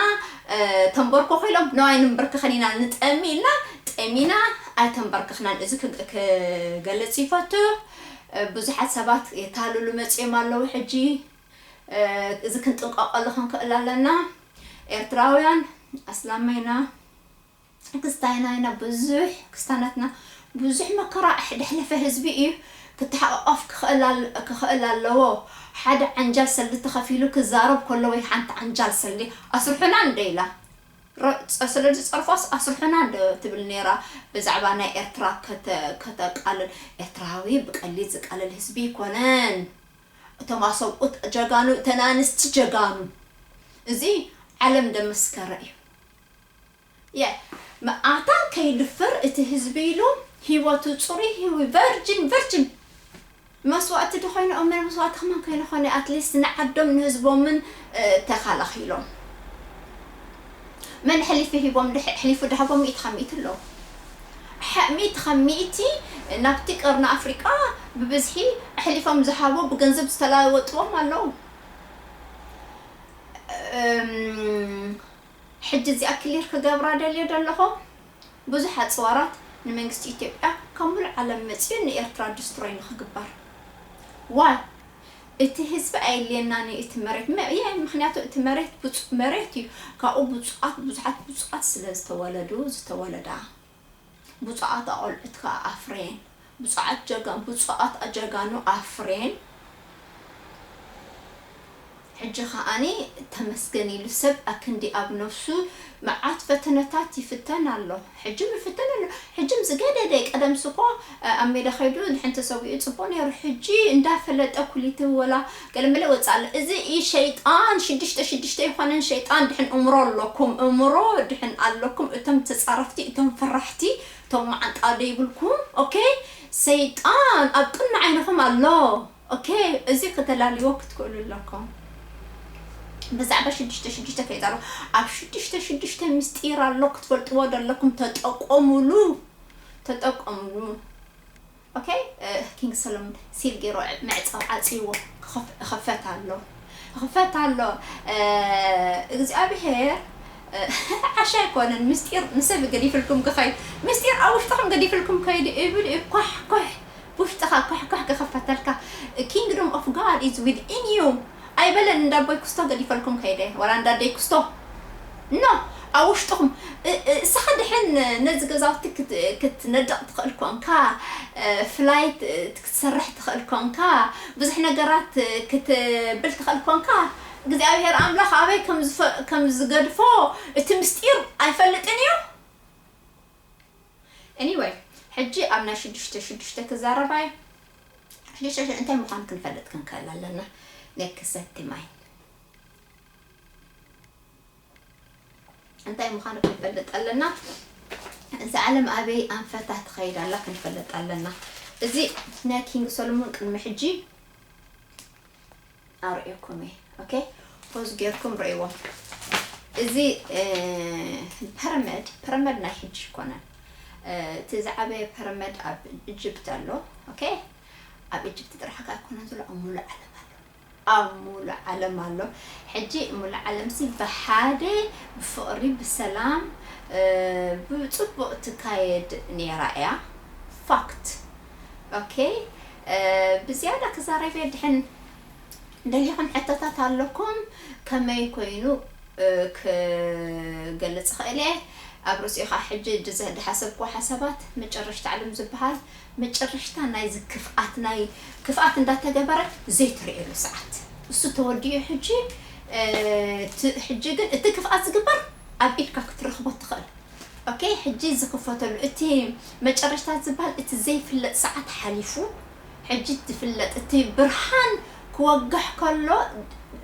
ተንበርኮኹ ኢሎም ነዋይ ንንበርክኸን ኢና ንጠሚ ኢልና ጠሚና ኣይተንበርክኽናን እዚ ክገልፅ ይፈቱ ብዙሓት ሰባት የታልሉ መፂኦም ኣለዉ ሕጂ እዚ ክንጥንቀቀሉ ክንክእል ኣለና ኤርትራውያን ኣስላማይና ክስታይና ኢና ብዙሕ ክስታናትና ብዙሕ መከራ ደሕለፈ ህዝቢ እዩ ክተሓቃቀፍ ክኽእል ኣለዎ ሓደ ዓንጃል ሰልዲ ተኸፊሉ ክዛረብ ከሎ ወይ ሓንቲ ዓንጃል ሰልዲ ኣስርሑና እንደ ኢላ ስለዚ ጸርፋስ ኣስርሑና እንደ ትብል ነይራ ብዛዕባ ናይ ኤርትራ ከተቃልል ኤርትራዊ ብቀሊል ዝቃለል ህዝቢ ይኮነን እቶም ኣሰብኡት ጀጋኑ እተን ኣንስቲ ጀጋኑ እዚ ዓለም ደመስከረ እዩ የ መኣታ ከይድፍር እቲ ህዝቢ ኢሉ ሂወቱ ፅሩይ ሂዊ ቨርጅን ቨርጅን መስዋእቲ ድኮይኑ እመን መስዋእቲ ከማን ከይንኮነ ኣትሊስት ንዓዶም ንህዝቦምን ተካላኪሎም መን ሕሊፊ ሂቦም ሕሊፉ ድሃቦም ሚእቲ ካብ ሚእቲ ኣለዉ ሚእቲ ካብ ሚእቲ ናብቲ ቀርኒ ኣፍሪቃ ብብዝሒ ኣሕሊፎም ዝሃቡ ብገንዘብ ዝተለወጥዎም ኣለዉ ሕጂ እዚኣ ክሊር ክገብራ ደልየ ዘለኹ ብዙሕ ኣፅዋራት ንመንግስቲ ኢትዮጵያ ካብ ሙሉእ ዓለም መፅኡ ንኤርትራ ዲስትሮይ ንክግበር። ዋይ? እቲ ህዝቢ ኣየድልየናን እዩ እቲ መሬት። መ-፣ የ-፣ ምኽንያቱ እቲ መሬት ብፁ-፣ መሬት እዩ። ካብኡ ብፁዓት፣ ብዙሓት ብፁዓት ስለ ዝተወለዱ፣ ዝተወለዳ። ብፁዓት ኣቆልዑት ከዓ ኣፍርየን። ብፁዓት ጀጋ-፣ ብፁዓት ኣጀጋኑ ኣፍርየን። ሕጂ ከኣኒ ተመስገን ኢሉ ሰብ ኣክንዲ ኣብ ነፍሱ መዓት ፈተነታት ይፍተን ኣሎ። ሕጂ ይፍተን ኣሎ። ሕጂ ምስ ገደደ ቀደምስ እኮ፣ እ፣ ኣብ ሜዳ ከይዱ ንሕንቲ ሰዊኡ ጽቡቕ ነይሩ። ሕጂ እንዳፈለጠ ኩሊት ወላ ገለመለ ወጻእ ኣሎ። እዚ እዩ ሸይጣን ሽዱሽተ ሽዱሽተ ይኾነን። ሸይጣን ድሕን እምሮ ኣለኩም፣ እምሮ ድሕን ኣለኩም። እቶም ተጻረፍቲ፣ እቶም ፈራሕቲ፣ እቶም መዓንጣ ደይብልኩም፣ ኦኬ? ሰይጣን ኣብ ቅድሚ ዓይንኹም ኣሎ። ኦኬ፣ እዚ ከተላልይዎ ክትክእሉ ኣለኩም። ብዛዕባ ሽዱሽተ ሽዱሽተ ከይዛረብ፣ ኣብ ሽዱሽተ ሽዱሽተ ምስጢር ኣሎ ክትፈልጥዎ ዘለኩም፣ ተጠቀሙሉ፣ ተጠቀሙሉ። ኦኬ፣ እ፣ ኪንግ ሰሎሞን ሲል ገይሩ መዕጸዊ ዓጽይዎ ክኸፍ-፣ ክኸፈት ኣሎ፣ ክኸፈት ኣሎ። እ፣ እግዚኣብሔር፣ እ፣ ዓሻ ኣይኮነን፣ ምስጢር ንሰብ ገዲፍልኩም ክኸይድ፣ ምስጢር ኣብ ውሽጥኹም ገዲፍልኩም ከይዱ ይብል እዩ። ኳሕ ኳሕ፣ ብውሽጥኻ ኳሕ ኳሕ ክኸፈተልካ። Kingdom of God is within you ኣይበለን። እንዳ ኣቦይ ክስቶ ገዲፈልኩም ከይደ፣ ወላ እንዳ ኣደይ ክስቶ። ኖ፣ ኣብ ውሽጥኹም። እ-፣ እ-፣ እስኻ ድሕን ነዚ ገዛውቲ ክት-፣ ክትነድቕ ትኽእል ኮንካ፣ እ፣ ፍላይት፣ እ፣ ክትሰርሕ ትኽእል ኮንካ፣ ብዙሕ ነገራት፣ እ፣ ክትብል ትኽእል ኮንካ፣ እግዚኣብሔር ኣምላኽ ኣበይ ከም ዝፈ-፣ ከም ዝገድፎ እቲ ምስጢር ኣይፈልጥን እዩ። ኤኒወይ፣ ሕጂ ኣብ ናይ ሽዱሽተ ሽዱሽተ ክዛረባ እየ። ሽዱሽተ ሽዱሽተ እንታይ ምዃኑ ክንፈልጥ ክንክእል ኣለና። ኔክሰቲ ማይ እንታይ ምዃኑ ክንፈልጥ ኣለና። እዛ ዓለም ኣበይ ኣንፈታ ትኸይድ ኣላ ክንፈልጥ ኣለና። እዚ ናይ ኪንግ ሰሎሞን ቅድሚ ሕጂ ኣርእየኩም እየ። ኦኬ፣ ፖዝ ጌርኩም ርእይዎ። እዚ፣ እ፣ ፐረመድ፣ ፐረመድ ናይ ሕጂ ይኮነን። እ፣ እቲ ዝዓበየ ፐረመድ ኣብ ኢጅፕት ኣሎ። ኦኬ፣ ኣብ ኢጅፕት ጥራሕ ከኣ ኣይኮነን ዘሎ፣ ኣብ ሙሉእ ዓለም ኣሎ። ኣብ ሙሉእ ዓለም ኣሎ። ሕጂ ሙሉእ ዓለምሲ ብሓደ፣ ብፍቕሪ፣ ብሰላም፣ እ፣ ብጽቡቕ ትካየድ ነይራ እያ። ፋክት። ኦኬ፣ እ፣ ብዝያዳ ክዛረብ እየ ድሕን ደሊኹም ሕቶታት ኣለኩም፣ ከመይ ኮይኑ፣ እ፣ ክገልጽ እኽእል እየ? ኣብ ርእሲኡ ኸዓ ሕጂ ድዘ-፣ ድሓሰብክዎ ሓሳባት መጨረሽታ ዓለም ዝበሃል፣ መጨረሽታ ናይዚ ክፍኣት፣ ናይ ክፍኣት እንዳተገበረ ዘይትርእየሉ ሰዓት። እሱ ተወዲኡ ሕጂ፣ እ፣ ት-፣ ሕጂ ግን እቲ ክፍኣት ዝግበር ኣብ ኢድካ ክትረኽቦ ትኽእል። ኦኬ፣ ሕጂ ዝኽፈተሉ እቲ መጨረሽታ ዝበሃል እቲ ዘይፍለጥ ሰዓት ሓሊፉ፣ ሕጂ ትፍለጥ። እቲ ብርሃን ክወግሕ ከሎ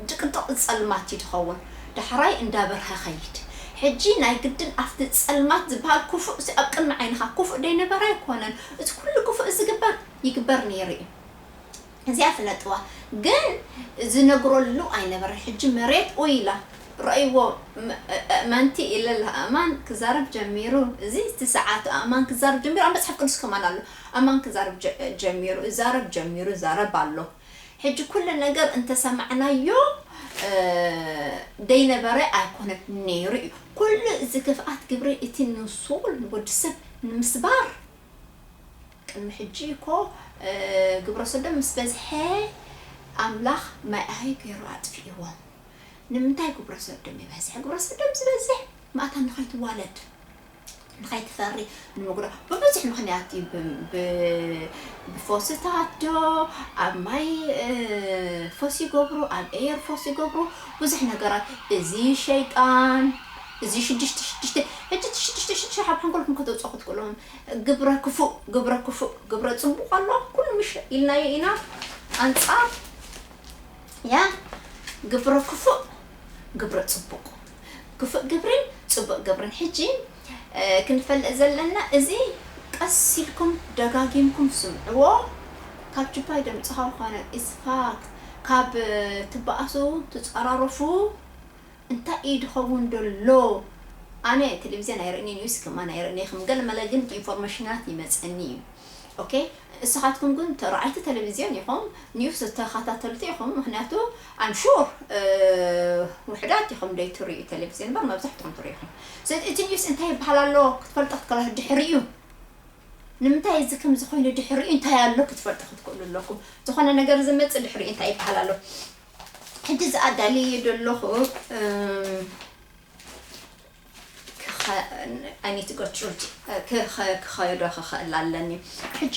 ድቅድቅ ጸልማት እዩ ዝኸውን። ዳሕራይ እንዳበርሀ ኸይድ። ሕጂ ናይ ግድን ኣብቲ ጸልማት ዝበሃል ክፉእ እዚ ኣብ ቅድሚ ዓይንኻ ክፉእ ደይነበረ ኣይኮነን። እዚ ኩሉ ክፉእ ዝግበር ይግበር ነይሩ እዩ። እዚኣ ፍለጥዋ። ግን ዝነግረሉ ኣይነበረን። ሕጂ መሬት ኡይ ኢላ። ረእይዎ፣ መ-፣ እ-፣ እ-፣ መንቲ ኢለላ ኣማን ክዛረብ ጀሚሩ። እዚ እቲ ሰዓቱ ኣማን ክዛረብ ጀሚሩ። ኣብ መጽሓፍ ቅዱስ ከማን ኣሎ። ኣማን ክዛረብ ጀ-፣ ጀሚሩ፣ እዛረብ ጀሚሩ፣ ዛረብ ኣሎ። ሕጂ ኩሉ ነገር እንተሰማዕናዮ፣ እ፣ ደይነበረ ኣይኮነን ነይሩ እዩ። ኩሉ እዚ ክፍኣት ግብሪ እቲ ንሱል ንወዲ ሰብ ንምስባር ቅድሚ ሕጂ እኮ፣ እ፣ ግብረ ሰዶም ምስ በዝሐ ኣምላኽ ማይ ኣህይ ገይሩ ኣጥፊእዎም። ንምንታይ ግብረ ሰዶም ይበዝሕ? ግብረ ሰዶም ዝበዝሕ ማእታ ንኸይትዋለድ፣ ንኸይትፈሪ፣ ንምጉዳእ ብብዙሕ ምኽንያት እዩ። ብ-፣ ብ-፣ ብፎስታት ዶ፣ ኣብ ማይ፣ እ፣ ፎስ ይገብሩ፣ ኣብ ኤየር ፎስ ይገብሩ፣ ብዙሕ ነገራት። እዚ ሸይጣን፣ እዚ ሽዱሽተ ሽዱሽተ፣ ሕጂ እቲ ሽዱሽተ ሽዱሽተ ኣብ ሓንጎልኩም ከተውፅኦ ክትክእሉ ግብረ ክፉእ፣ ግብረ ክፉእ፣ ግብረ ጽቡቕ ኣሎ። ኩሉ ምሽ ኢልናዮ ኢና። ኣንጻር፣ ያ፣ ግብረ ክፉእ፣ ግብረ ጽቡቕ። ክፉእ ግብርን ጽቡቕ ግብርን። ሕጂ፣ እ፣ ክንፈልጥ ዘለና፣ እዚ ቀስ ኢልኩም ደጋጊምኩም ስምዕዎ። ካብ ጅባይ ደምጽኻ ኮነ፣ ኢትስ ፋክት። ካብ፣ እ፣ ትበኣሱ፣ ትጸራረፉ፣ እንታይ እዩ ድኸውን ደሎ? ኣነ ቴሌቪዝን ኣይርእን፣ ኒውስ ከማን ኣይርእን፣ ከም ገለ መለ ግን ኢንፎርሜሽናት ይመጸኒ እዩ። okay? ንስኻትኩም ግን ተራኣይቲ ቴሌቪዝዮን ኢኹም፣ ኒውስ ተኸታተልቲ ኢኹም። ምኽንያቱ I'm sure ውሕዳት ኢኹም ደይ ትርእዩ ቴሌቪዝዮን እምበር መብዛሕትኹም ትርእዩ ኢኹም። ስለዚ እቲ ኒውስ እንታይ ይበሃል ኣሎ ክትፈልጦ ክትከላ ድሕሪኡ ንምንታይ እዚ ከምዚ ኮይኑ ድሕሪኡ እንታይ ኣሎ ክትፈልጡ ክትክእሉ ኣለኩም። ዝኾነ ነገር ዝመጽእ ድሕሪኡ እንታይ ይበሃል ኣሎ። ሕጂ ዝኣዳልየ ዘለኹ እም፣ ክኸ- I need to go to church። ክኸ- ክኸይዶ ክኽእል ኣለኒ። ሕጂ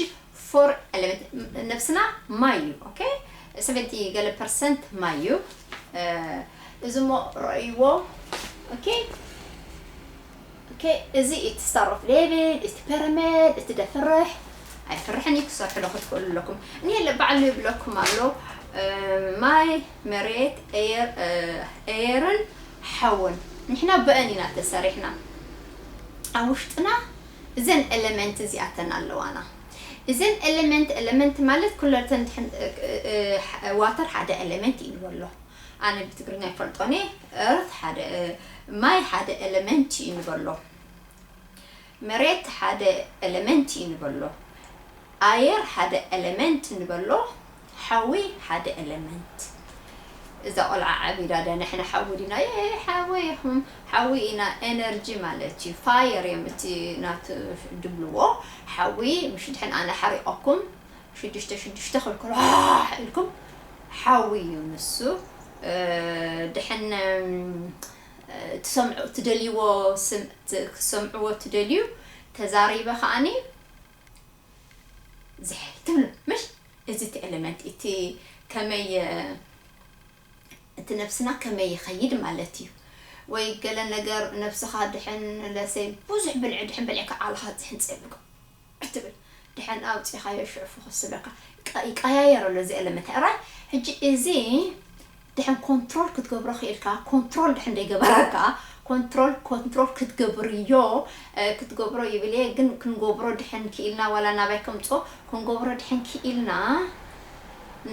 ፎር ኤለመንት ነብስና ማይ እዩ። Okay? ሰቨንቲ ገለ ፐርሰንት ማይ እዩ። እዚ ሞ ረእይዎ። Okay? Okay? እዚ እቲ ስታር ኦፍ ሌቭል፣ እቲ ፐረመድ፣ እቲ ደፍርሕ ኣይፍርሕን እዩ። ክሰርሕሎ ክትክእሉ ኣለኩም። እኔ ባዕሉ ይብለኩም ኣሎ ማይ፣ መሬት፣ ኤየርን ሓውን ንሕና ብአን ኢና ተሰሪሕና። ኣብ ውሽጥና እዘን ኤለመንት እዚኣተን ኣለዋና። እዘን ኤለመንት ኤለመንት ማለት ኩለተን ዋተር ሓደ ኤለመንት እዩ ንበሎ። ኣነ ብትግርኛ ይፈልጦኒ። እርት ሓደ ማይ ሓደ ኤለመንት እዩ ንበሎ። መሬት ሓደ ኤለመንት እዩ ንበሎ። ኣየር ሓደ ኤለመንት ንበሎ። ሓዊ ሓደ ኤለመንት። እዛ ቆልዓ ዓቢዳ ደ ንሕና ሓዊ ዲና ሓዊ ኢኹም። ሓዊ ኢና ኤነርጂ ማለት እዩ። ፋየር እዮም እቲ ናቱ ድብልዎ። ሓዊ ምሽ ድሕን ኣነ ሓሪቆኩም ሽዱሽተ ሽዱሽተ ክልክሎ ኢልኩም ሓዊ እዩ ንሱ። ድሕን ትሰምዑ ትደልይዎ ክትሰምዕዎ ትደልዩ ተዛሪበ ከዓኒ ዝሕ ትብሉ ምሽ። እዚ እቲ ኤለመንት እቲ ከመይ እቲ ነብስና ከመይ ይኸይድ ማለት እዩ። ወይ ገለ ነገር ነብስኻ ድሕን ለሰይ ብዙሕ ብልዒ ድሕን በሊዕካ ዓልኻ ዝሕን ጸብቅ ትብል ድሕን ኣውጺኻዮ ሽዑ ፍኹስ ዝብለካ ይቀያየር ኣሎ እዚ ኤለመንት ራይ። ሕጂ እዚ ድሕን ኮንትሮል ክትገብሮ ክኢልካ ኮንትሮል ድሕን ደይገበረካ ኮንትሮል ኮንትሮል ክትገብርዮ ክትገብሮ ይብል እየ። ግን ክንገብሮ ድሕን ክኢልና ዋላ ናባይ ከምፅኦ ክንገብሮ ድሕን ክኢልና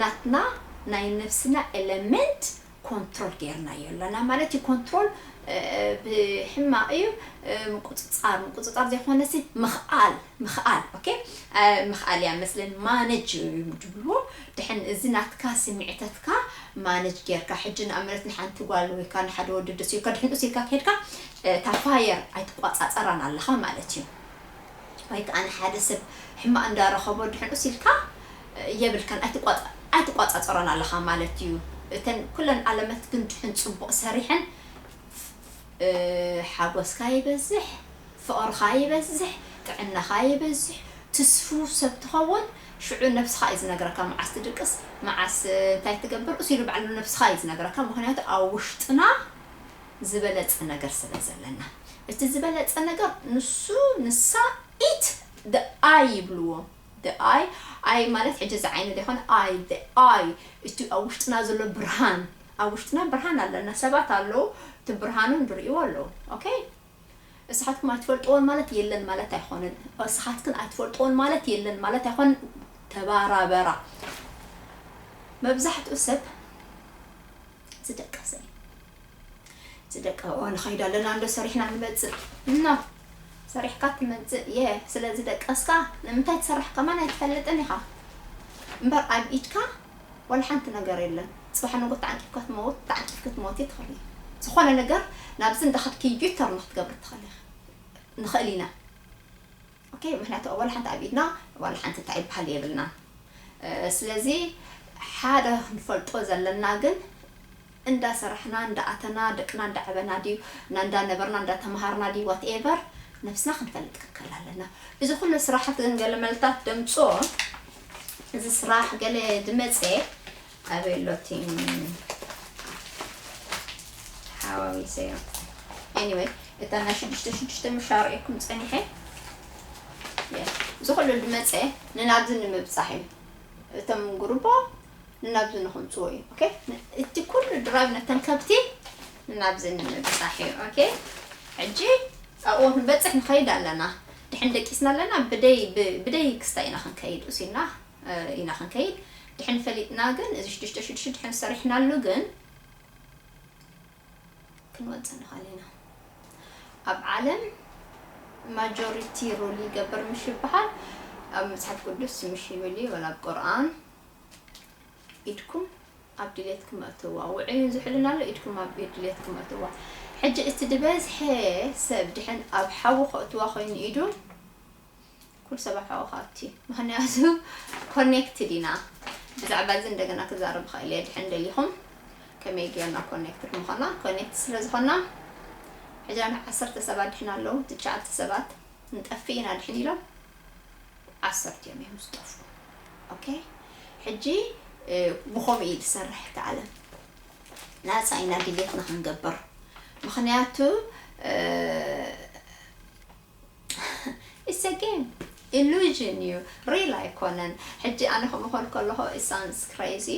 ናትና ናይ ነብስና ኤለመንት ኮንትሮል ጌርናዮ ኣለና ማለት እዩ። ኮንትሮል ብሕማቕ እዩ። ምቁፅፃር ምቁፅፃር ዘይኮነሲ ምኽኣል ምኽኣል okay? ምኽኣል እያ መስለን ማነጅ ድብልዎ። ድሕን እዚ ናትካ ስምዒተትካ ማነጅ ጌርካ ሕጂ ንኣመነት ንሓንቲ ጓል ወይካ ንሓደ ወዲ ደስ ኢልካ ድሕን ኡስ ኢልካ ከድካ እታ ፋየር ኣይትቋፃፀራን ኣለኻ ማለት እዩ። ወይ ከዓ ንሓደ ሰብ ሕማቕ እንዳረኸቦ ድሕን ኡስ ኢልካ የብልካን ኣይትቋፃ- ኣይትቋፃፀሮን ኣለኻ ማለት እዩ። እተን ኩለን ኣለመት ግን ድሕን ፅቡቕ ሰሪሐን ሓጎስካ ይበዝሕ፣ ፍቕርኻ ይበዝሕ፣ ጥዕናኻ ይበዝሕ። ትስፉ ሰብ ትኸውን። ሽዑ ነብስኻ እዩ ዝነግረካ መዓስ ትድቅስ መዓስ እንታይ ትገብር እሱ ኢሉ ባዕሉ ነብስኻ እዩ ዝነግረካ። ምክንያቱ ኣብ ውሽጥና ዝበለፀ ነገር ስለ ዘለና እቲ ዝበለፀ ነገር ንሱ ንሳ ኢት ደኣይ ይብልዎ። ደኣይ ኣይ ማለት ሕጂ እዚ ዓይነት ዘይኮነ ኣይ ደኣይ እቲ ኣብ ውሽጥና ዘሎ ብርሃን ኣብ ውሽጥና ብርሃን ኣለና ሰባት ኣለዉ እቲ ብርሃኑ ንርእይዎ ኣለዉ okay? እስኻትኩም ኣይትፈልጥዎን ማለት የለን ማለት ኣይኮነን። እስኻትክን ኣይትፈልጥዎን ማለት የለን ማለት ኣይኮነን። ተባራበራ። መብዛሕትኡ ሰብ ዝደቀሰ እዩ። ዝደቀ ንኸይድ ኣለና እንዶ ሰሪሕና ንመፅእ እና ሰሪሕካ ትመፅእ እየ። ስለ ዝደቀስካ ንምንታይ ትሰርሕ ከማን ኣይትፈልጥን ኢኻ እምበር ኣብ ኢድካ ዋላ ሓንቲ ነገር የለን። ፅባሕ ንጎ ተዓንቂፍካ ትመውት ተዓንቂፍክ ትመውት ትኽእል ዝኾነ ነገር ናብዚ እንዳኸድክ ዩተር ንክትገብር ትኽእል ንኽእል ኢና okay? ምክንያቱ ዋላ ሓንቲ ኣብ ኢድና ዋላ ሓንቲ እንታይ ይበሃል የብልና። ስለዚ ሓደ ክንፈልጦ ዘለና ግን እንዳሰራሕና እንዳኣተና ደቅና እንዳዓበና ድዩ እና እንዳነበርና እንዳተምሃርና ድዩ whatever ነብስና ክንፈልጥ ክንክእል ኣለና። እዚ ኩሉ ስራሓት ግን ገለ መልታት ደምፅኦ እዚ ስራሕ ገለ ድመፀ ኣበይ ኣሎ እቲ ሓዋዊሰዮ anyway እታ ናይ ሽዱሽተ ሽዱሽተ ምሻርኤኩም ፀኒሐ እዚ ኩሉ ድመፀ ንናብዚ ንምብፃሕ እዩ። እቶም ጉርቦ ንናብዚ ንክምፅዎ እዩ okay? እቲ ኩሉ ድራይቭ ነተን ከብቲ ንናብዚ ንምብፃሕ እዩ okay? ሕጂ ኣብኡ ክንበፅሕ ንኸይድ ኣለና። ድሕን ደቂስና ኣለና ብደይ ክስታ ኢና ክንከይድ ኡሲና ኢና ክንከይድ። ድሕን ፈሊጥና ግን እዚ ሽዱሽተ ሽዱሽተ ድሕን ሰሪሕናሉ ግን ክንወፅእ ንኽእል ኢና። ኣብ ዓለም ማጆሪቲ ሩል ይገብር ምሽ ይበሃል። ኣብ መጽሓፍ ቅዱስ ምሽ ይብል እዩ፣ ወላ ኣብ ቁርኣን። ኢድኩም ኣብ ድሌትኩም ኣእትዋ። ውዑይ ዝሕልን ኣሎ፣ ኢድኩም ኣብ ድሌትኩም ኣእትዋ። ሕጂ እቲ ዝበዝሐ ሰብ ድሕን ኣብ ሓዊ ከእትዋ ኮይኑ ኢዱ፣ ኩሉ ሰብ ኣብ ሓዊ ከኣቲ። ምኽንያቱ ኮኔክትድ ኢና። ብዛዕባ እዚ እንደገና ክዛረብ እኽእል እየ ድሕን ደሊኹም። ከመይ ጌርና ኮኔክትድ ምኾና? ኮኔክት ስለ ዝኾና፣ ሕጂ ንሕና ዓሰርተ ሰባት ድሕን ኣለዉ፣ ትሽዓተ ሰባት ንጠፍእ ኢና ድሕን ኢሎም፣ ዓሰርተ እዮም እዮም ዝጠፍኡ። ኦኬ፣ ሕጂ፣ እ፣ ብኸምኡ እዩ ዝሰርሕ እቲ ዓለም። ናጻ ኢና ድሌትና ክንገብር። ምኽንያቱ፣ እ፣ it's a game፣ ኢሉዥን እዩ፣ ሪል ኣይኮነን። ሕጂ ኣነ ከምኡ ክብል ከለኹ it sounds crazy፣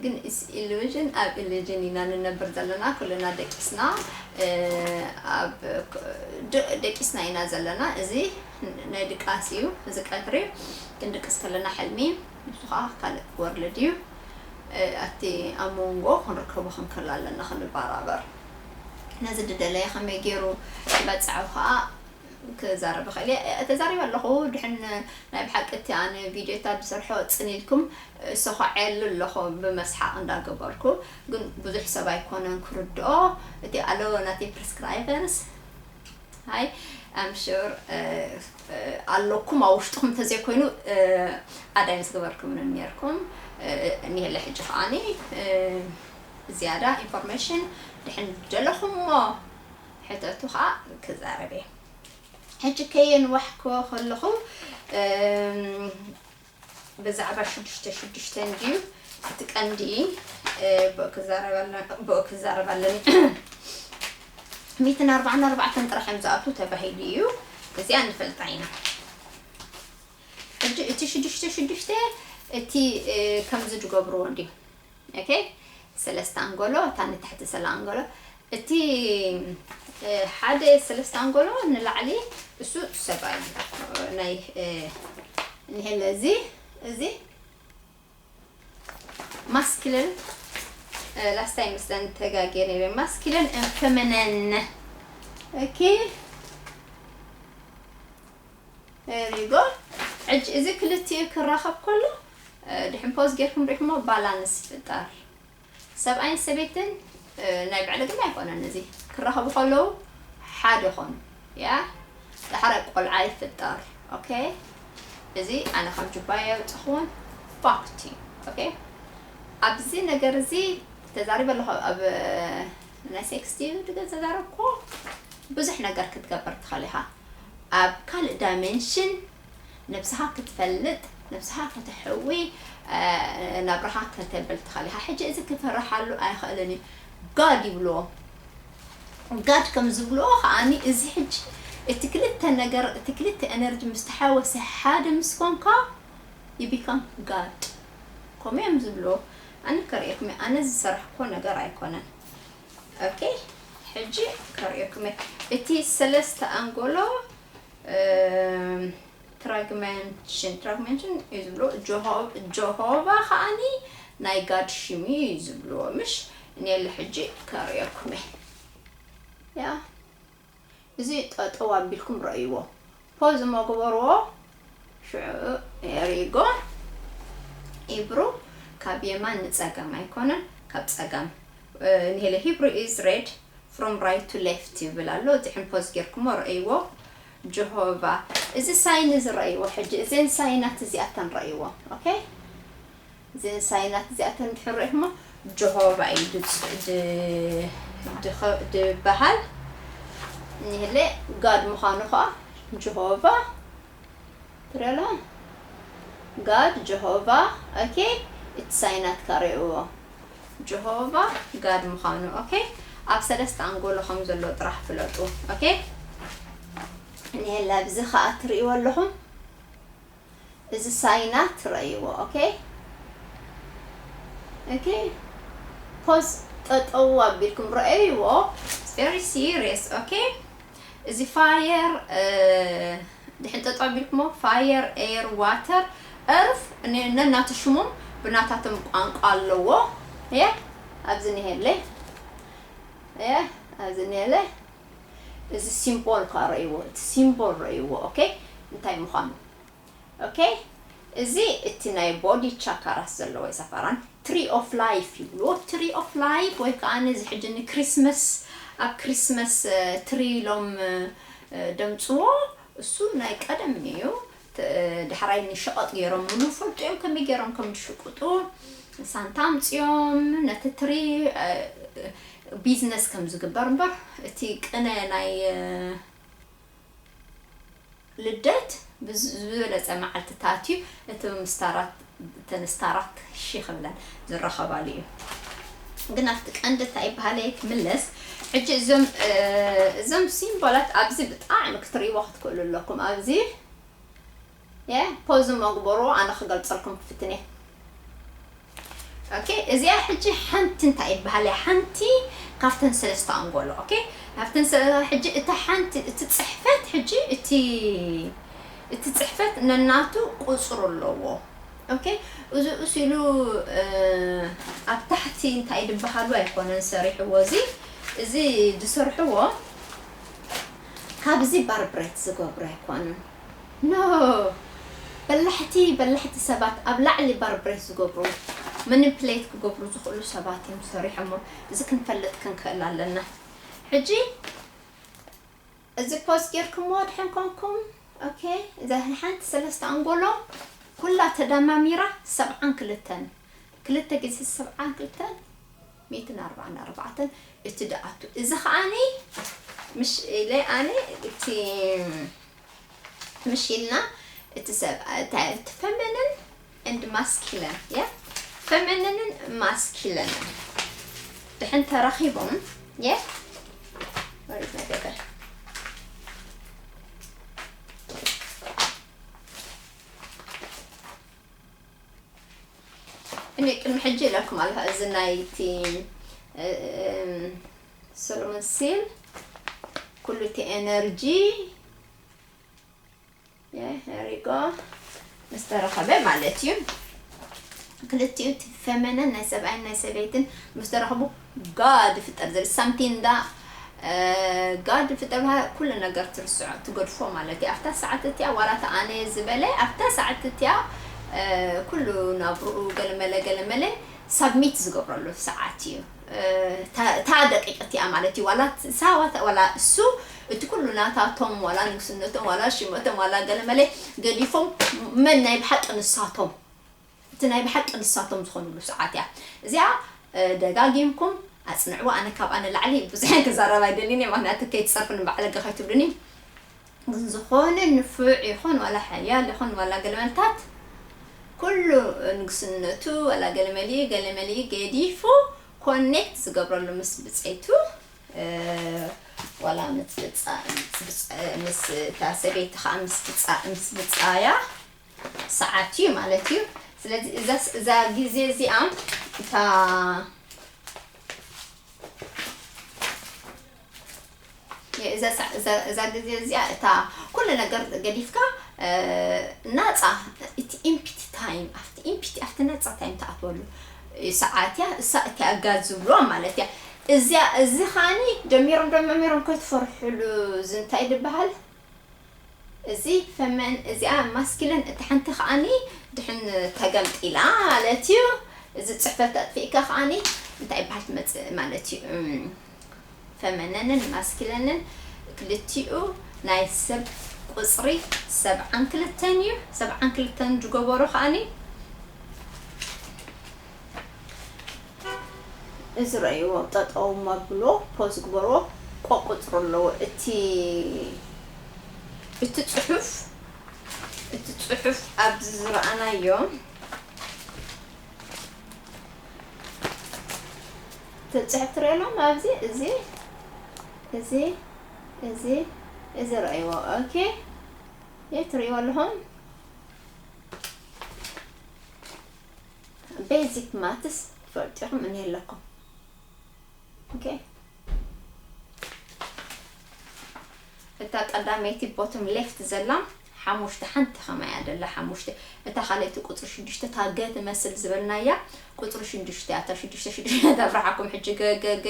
ግን it's ኢሉዥን። ኣብ ኢሉዥን ኢና ንነብር ዘለና፣ ኩልና ደቂስና፣ እ፣ ኣብ ክ-፣ ድ-፣ ደቂስና ኢና ዘለና። እዚ ናይ ድቃስ እዩ፣ እዚ ቀትሪ ክንድቅስ ከለና ሕልሚ፣ ንሱ ከዓ ካልእ ወርልድ እዩ። እ፣ ኣቲ ኣብ መንጎ ክንርከቦ ክንክእል ኣለና፣ ክንበራበር። ነዚ ድደለየ ከመይ ገይሩ ይበጽዖ ከዓ ክዛረብ እኽእል እየ። ተዛሪበ ኣለኹ። ድሕን ናይ ብሓቂ እቲ ኣነ ቪድዮታት ዝሰርሖ ጽን ኢልኩም ሰዃዔሉ ኣለኹ ብመስሓቕ እንዳገበርኩ። ግን ብዙሕ ሰብ ኣይኮነን ክርድኦ። እቲ ኣለዎ ናተይ ፕሪስክራይበርስ። ሃይ፣ I'm sure፣ እ፣ እ፣ ኣለኩም ኣብ ውሽጥኹም እንተዘይኮይኑ፣ እ፣ ኣዳይ ምስ ገበርኩም ነይርኩም። እ፣ እኒሀለ ሕጂ ከዓኒ፣ እ፣ ዝያዳ ኢንፎርሜሽን ድሕን ደለኹሞ ሕተቱ ከዓ ክዛረብ እየ። ሕጂ ከየንዋሕክዎ ከለኹ፣ እም፣ ብዛዕባ ሽዱሽተ ሽዱሽተ እንድዩ እቲ ቀንዲ፣ እ፣ ብኡ ክዛረብ ኣለ-፣ ብኡ ክዛረብ ኣለኒ። ሚእትን ኣርባዓን ኣርባዕተን ጥራሕ እዮም ዝኣትዉ ተባሂሉ እዩ። እዚኣ ንፈልጣ ኢና። ሕጂ እቲ ሽዱሽተ ሽዱሽተ እቲ፣ እ፣ ከምዚ ዝገብርዎ እንድዩ። ኦኬ፣ ሰለስተ ኣንጎሎ፣ እታ ንታሕቲ ዘላ ኣንጎሎ። እቲ፣ እ፣ ሓደ ሰለስተ ኣንጎሎ ንላዕሊ፣ እሱ ሰብኣይ እዩ። ናይ፣ እ፣ ንሄለ እዚ፣ እዚ ማስኪልን፣ እ፣ ላስት ታይም ምስለን ተጋጌ ነይረ። ማስኪልን ፌሚኒን። ኦኬ። There you go። ሕጂ እዚ ክልቲኡ ክራኸብ ከሎ፣ እ፣ ድሕን ፖዝ ጌርኩም ሪኢኹሞ ባላንስ ይፍጠር። ሰብኣይን ሰበይትን፣ እ፣ ናይ ብዕለ ግን ኣይኮነን። እዚ ክራኸቡ ከለዉ ሓደ ይኾኑ። ያ፣ ዳሕራይ ቆልዓ ይፍጠር። ኦኬ? እዚ ኣነ ካብ ጁባይ ኣውፅኹዎን ፋክት እዩ። ኦኬ? ኣብዚ ነገር እዚ ተዛሪበ ኣለኹ። ኣብ፣ እ፣ ናይ ሴክስ ድዩ ድገ ተዛረብኩ? ብዙሕ ነገር ክትገብር ትኽእል ኢኻ። ኣብ ካልእ ዳይሜንሽን ነብስኻ ክትፈልጥ፣ ነብስኻ ከተሕዊ፣ እ፣ ናብራኻ ከተብል ትኽእል ኢኻ። ሕጂ እዚ ክፈርሓሉ ኣይኽእልን እዩ። ጋድ ይብልዎ። ጋድ ከም ዝብልዎ ከዓኒ፣ እዚ ሕጂ እቲ ክልተ ነገር፣ እቲ ክልተ ኤነርጂ ምስ ተሓወሰ ሓደ ምስ ኮንካ፣ you become God። ከምኡ እዮም ዝብልዎ። ኣነ ከርእየኩም እየ። ኣነ ዝሰራሕኩዎ ነገር ኣይኮነን። ኦኬ፣ ሕጂ ከርእየኩም እየ። እቲ ሰለስተ ኣንጎሎ፣ እም፣ ትራግመንሽን፣ ትራግመንሽን እዩ ዝብሎ። ጆሆ-፣ ጆሆቫ ከዓኒ ናይ ጋድ ሽም እዩ ዝብልዎ። ምሽ፣ እኔለ ሕጂ ከርእየኩም እየ። ያ፣ እዚ ጠጠው ኣቢልኩም ረእይዎ። ፖዝ እሞ ግበርዎ። ሽዑ ኤሪጎ ኢብሩ ካብ የማን ንጸጋም ኣይኮነን፣ ካብ ጸጋም። እ፣ ንሄለ ሂብሩ is read from right to left ይብል ኣሎ። ድሕን ፖዝ ጌርኩሞ ረእይዎ። ጀሆቫ፣ እዚ ሳይን እዚ ረእይዎ። ሕጂ እዘን ሳይናት እዚኣተን ረእይዎ። ኦኬ? እዘን ሳይናት እዚኣተን ድሕን ረእይኩሞ፣ ጀሆቫ እዩ ድጽ-፣ ድ-፣ ድኸ-፣ ድበሃል። ንሄለ ጋድ ምዃኑ ኸኣ ጀሆቫ ትረላ ጋድ ጀሆቫ። ኦኬ፣ እቲ ሳይናት ከርእይዎ። ጀሆቫ ጋድ ምዃኑ። ኦኬ፣ ኣብ ሰለስተ ኣንጎሎ ከም ዘሎ ጥራሕ ፍለጡ። ኦኬ፣ ንሄላ ኣብዚ ኸኣ ትርእይዎ ኣለኹም። እዚ ሳይናት ረእይዎ። ኦኬ፣ ኦኬ፣ ፖዝ ጠጠው ኣቢልኩም ረእይዎ። It's very serious። ኦኬ፣ እዚ ፋየር፣ እ፣ ድሕን ጠጠው ኣቢልኩሞ፣ ፋየር፣ ኤር፣ ዋተር፣ እርፍ፣ ነ-፣ ነናቱ ሽሞም ብናታቶም ቋንቋ ኣለዎ። እየ፣ ኣብዚ እኒሄለይ። እየ፣ ኣብዚ እኒሄለይ። እዚ ሲምቦል ከኣ ረእይዎ፣ እቲ ሲምቦል ረእይዎ። ኦኬ፣ እንታይ ምዃኑ። ኦኬ፣ እዚ እቲ ናይ ቦዲ ቻካራስ ዘለዎ እዩ ሰፈራን። ትሪ ኦፍ ላይፍ ይብልዎ። ትሪ ኦፍ ላይፍ ወይ ከዓ ነዚ ሕጂ ንክሪስመስ፣ ኣብ ክሪስመስ ትሪ ኢሎም ደምፅዎ። እሱ ናይ ቀደም እዩ። ዳሕራይ ንሸቐጥ ገይሮምሉ ፈልጡ እዮም ከመይ ገይሮም ከም ዝሽቅጡ። ሳንታ ኣምፅኦም ነቲ ትሪ ቢዝነስ ከም ዝግበር እምበር እቲ ቅነ ናይ ልደት ዝበለፀ መዓልትታት እዩ። እቲ ምስታራት እተን ስታራት ሺ ክብለን ዝረኸባሉ እዩ። ግን ኣብቲ ቀንዲ እንታይ ይበሃለ ክምለስ። ሕጂ እዞም እዞም ሲምቦላት ኣብዚ ብጣዕሚ ክትርእይዎ ክትክእሉ ኣለኩም። ኣብዚ የ ፖዝ መግበሩ ኣነ ክገልፀልኩም ክፍትን እየ። ኦኬ፣ እዚኣ ሕጂ ሓንቲ እንታይ ይበሃል እያ? ሓንቲ ካብተን ሰለስተ ኣንጎሎ። ኦኬ፣ ካብተን ሰለስተ ሕጂ እታ ሓንቲ እቲ ፅሕፈት ሕጂ እቲ እቲ ፅሕፈት ነናቱ ቁፅሩ ኣለዎ። ኦኬ፣ እዚ እሱ ኢሉ ኣብ ታሕቲ እንታይ ድበሃሉ ኣይኮነን ሰሪሕዎ። እዚ እዚ ዝሰርሕዎ ካብዚ ባርብሬት ዝገብሩ ኣይኮኑን። ኖ፣ በላሕቲ በላሕቲ ሰባት ኣብ ላዕሊ ባርብሬት ዝገብሩ፣ ማኒፕሌት ክገብሩ ዝኽእሉ ሰባት እዮም ሰሪሖሞ። እዚ ክንፈልጥ ክንክእል ኣለና። ሕጂ እዚ ፖስት ጌርኩምዎ ድሕን ኮንኩም፣ ኦኬ፣ እዛ ሓንቲ ሰለስተ ኣንጎሎ ኩላ ተደማሚራ ሰብዓን ክልተን፣ ክልተ ግዜ ሰብዓን ክልተን ሚእትን ኣርባዓን ኣርባዕተን እቲ ደኣቱ። እዚ ከዓኒ ምሽ ኢለ ኣነ እቲ ምሽ ኢልና እቲ ሰብ፣ እቲ፣ እቲ ፈመንን and masculine፣ ያ፣ ፈመንንን ማስኪለንን ድሕን ተራኺቦም፣ የ፣ ወሪድ ነገር። እኔ ቅድሚ ሕጂ ኢለኩም ኣለኹ፣ እዚ ናይቲ፣ እ፣ እ፣ ሰሎሞን ሲል ኩሉ እቲ ኤነርጂ፣ የ፣ here we go፣ ምስ ተረኸበ ማለት እዩ። ክልቲኡ እቲ ፈመነን ናይ ሰብኣይን ናይ ሰበይትን ምስ ተረኸቡ ጋድ ፍጠር ዘብል ሳምቲንግ እንዳ፣ እ፣ ጋድ ፍጠር በሃ ኩሉ ነገር ትርስዖ፣ ትገድፎ ማለት እዩ። ኣብታ ሰዓት እቲኣ ዋላ እቲ ኣነ ዝበለ ኣብታ ሰዓት እቲኣ፣ እ፣ ኩሉ ናብርኡ ገለመለ ገለመለ ሳብሚት ዝገብረሉ ሰዓት እዩ። እ፣ እታ፣ እታ ደቂቅ እቲኣ ማለት እዩ። ዋላ ሳዋት፣ ዋላ እሱ፣ እቲ ኩሉ ናታቶም፣ ዋላ ንግስነቶም፣ ዋላ ሽመቶም፣ ዋላ ገለመለ ገዲፎም፣ መን ናይ ብሓቂ ንሳቶም፣ እቲ ናይ ብሓቂ ንሳቶም ዝኾኑሉ ሰዓት እያ። እዚኣ፣ እ፣ ደጋጊምኩም ኣጽንዕዋ። ኣነ ካብኣ ንላዕሊ ብዙሕ ክዛረብ ኣይደልን እየ፣ ምኽንያቱ ከይትጸርፍኒ ባዕለገ ከይትብሉኒ። ግን ዝኾነ ንፉዕ ይኹን ዋላ ሓያል ይኹን ዋላ ገለመልታት፣ ኩሉ ንግስነቱ ዋላ ገለመሊ፣ ገለመሊ ገዲፉ ኮኔክት ዝገብረሉ ምስ ብጸይቱ፣ እ፣ ዋላ ምስ ብጻ-፣ ምስ ብጻ-፣ ምስ እታ ሰበይቲ ኸዓ ምስ ብጻ-፣ ምስ ብጻያ ሰዓት እዩ ማለት እዩ። ስለዚ እዛ ስ-፣ እዛ ግዜ እዚኣ እታ እዛ ሰ-፣ እዛ፣ እዛ ግዜ እዚኣ እታ ኩሉ ነገር ገዲፍካ፣ እ፣ ናጻ፣ እቲ ኢምፕቲ ታይም፣ ኣብቲ ኢምፕቲ፣ ኣብቲ ናጻ ታይም ትኣትወሉ ሰዓት እያ። እሳ እቲ ኣጋዝ ዝብልዋ ማለት እያ። እዚኣ፣ እዚ ኸኣኒ ጀሚሮም፣ ጀሚሮም ከይትፈርሕሉ፣ እዚ እንታይ ድበሃል? እዚ ፈመን፣ እዚኣ ማስኪለን፣ እታ ሓንቲ ከኣኒ ድሕን ተገምጢላ ማለት እዩ። እዚ ጽሕፈት ኣጥፊእካ ከኣኒ እንታይ ይበሃል ትመጽእ ማለት እዩ። እም፣ ፈመነንን ማስኪለንን ክልቲኡ ናይ ሰብ ቁጽሪ ሰብዓን ክልተን እዩ። ሰብዓን ክልተን ዝገበሮ ከኣኒ እዚ ረእይዎ፣ ጠጠው መብሎ፣ ፖዝ ግበርዎ፣ ቆቁጽሩ ኣለዎ። እቲ፣ እቲ ጽሑፍ፣ እቲ ጽሑፍ ኣብዚ ዝረኣናዮ፣ እቲ ጽሑፍ ትርእዩ ኣለኹም ኣብዚ፣ እዚ፣ እዚ፣ እዚ፣ እዚ ረእይዎ። ኦኬ፣ ይህ ትርእይዎ ኣለኹም። ቤዚክ ማትስ ትፈልጡ ኢኹም፣ እኔ ኣለኩም። ኦኬ። እታ ቀዳመይቲ ቦቶም ሌፍት ዘላ ሓሙሽተ፣ ሓንቲ ከማይ እያ ዘላ ሓሙሽተ። እታ ካልኣይቲ ቁጽሪ ሽዱሽተ፣ እታ ገ ትመስል ዝበልናያ ቁጽሪ ሽዱሽተ እያ። እታ ሽዱሽተ፣ ሽዱሽተ ተብርሓኩም ሕጂ ገ፣ ገ፣ ገ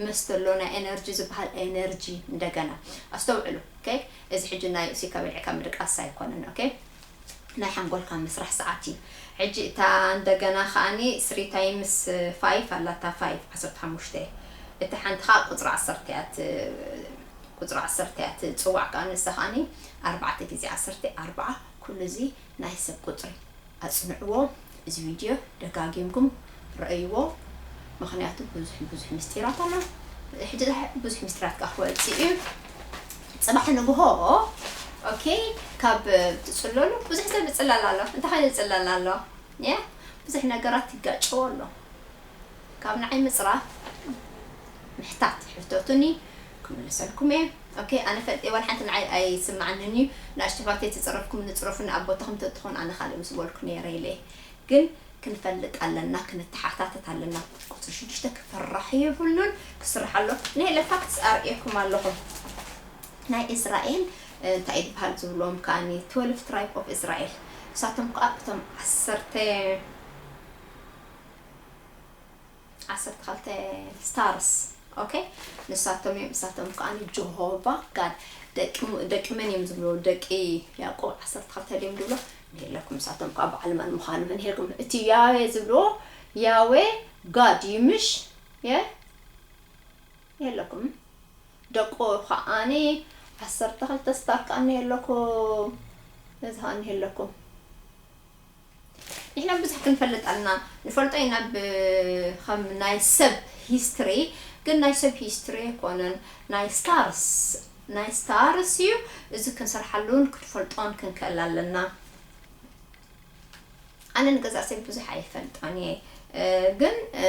ምስ ተሎ ናይ ኤነርጂ ዝበሃል ኤነርጂ እንደገና ኣስተውዕሉ። ኦኬ? እዚ ሕጂ ናይ ኡሲካ በልዕካ ምድቃስ ኣይኮነን። ኦኬ? ናይ ሓንጎልካ ምስራሕ ሰዓት እዩ። ሕጂ እታ እንደገና ከኣኒ three times five ኣላታ፣ five፣ ዓሰርተ ሓሙሽተ። እታ ሓንቲ ከኣ ቁጽሪ ዓሰርተ እያ ት-፣ ቁጽሪ ዓሰርተ እያ ትጽዋዕ ከኣ፣ ንሳ ከኣኒ ኣርባዕተ ግዜ ዓሰርተ፣ ኣርብዓ። ኩሉ እዚ ናይ ሰብ ቁጽሪ። ኣጽንዕዎ፣ እዚ ቪድዮ ደጋጊምኩም ረእይዎ፣ ምኽንያቱ ብዙሕ፣ ብዙሕ ምስጢራት ኣሎ። ሕጂ ብዙሕ ምስጢራት ከኣ ክወጽእ እዩ። ጽባሕ ንግሆ፣ ኦኬ፣ ካብ ትጽለሉ፣ ብዙሕ ሰብ ይጽለል ኣሎ። እንታይ ኮይኑ ይጽለል ኣሎ? ያ፣ ብዙሕ ነገራት ይጋጨው ኣሎ። ካብ ንዓይ ምጽራፍ፣ ምሕታት፣ ሕተቱኒ፣ ክምልሰልኩም እየ። ኦኬ፣ ኣነ ፈልጠ፣ ዋላ ሓንቲ ንዓይ ኣይስምዓንን እዩ። ንኣሽቱፋተይ ትጽረፍኩም፣ ንጽረፉኒ፣ ኣብ ቦታኹም ተትኾኑ፣ ኣነ ካልእ ምስ በልኩ ነይረ ኢለ። ግን ክንፈልጥ ኣለና፣ ክንተሓታተት ኣለና። ቁጽሪ ሽዱሽተ ክፍራሕ የብሉን፣ ክስራሕ ኣሎ። ንሄለ ፋክትስ ኣርእየኩም ኣለኹ። ናይ እስራኤል፣ እ፣ እንታይ እዩ ዝበሃል ዝብሎም ከኣኒ፣ twelve tribe of Israel። ንሳቶም ከኣ እቶም ዓሰርተ፣ ዓሰርተ ክልተ ስታርስ፣ ኦኬ? ንሳቶም እዮም፣ ንሳቶም ከኣኒ ጀሆቫ ጋድ፣ ደቂ ሙ-፣ ደቂ መን እዮም ዝብልዎ? ደቂ ያዕቆብ ዓሰርተ ክልተ ድዮም ዝብሎ? ንሄለኩም፣ ንሳቶም ከኣ በዓል መን ምዃኑ ንሄልኩም። እቲ ያዌ ዝብልዎ፣ ያዌ ጋድ እዩ፣ ምሽ? የ-? የለኩም። ደቁ ከኣኒ ዓሰርተ ክልተ ስታር ከኣኒ የለኩም። እዚ ከኣኒ የለኩም። ንሕና ብዙሕ ክንፈልጥ ኣለና። ንፈልጦ ኢና ብ-፣ ከም ናይ ሰብ ሂስትሪ፣ ግን ናይ ሰብ ሂስትሪ ኣይኮነን። ናይ ስታርስ፣ ናይ ስታርስ እዩ። እዚ ክንሰርሓሉን ክንፈልጦን ክንክእል ኣለና። ኣነ ንገዛእ ሰብ ብዙሕ ኣይፈልጦን እየ፣ እ፣ ግን፣ እ፣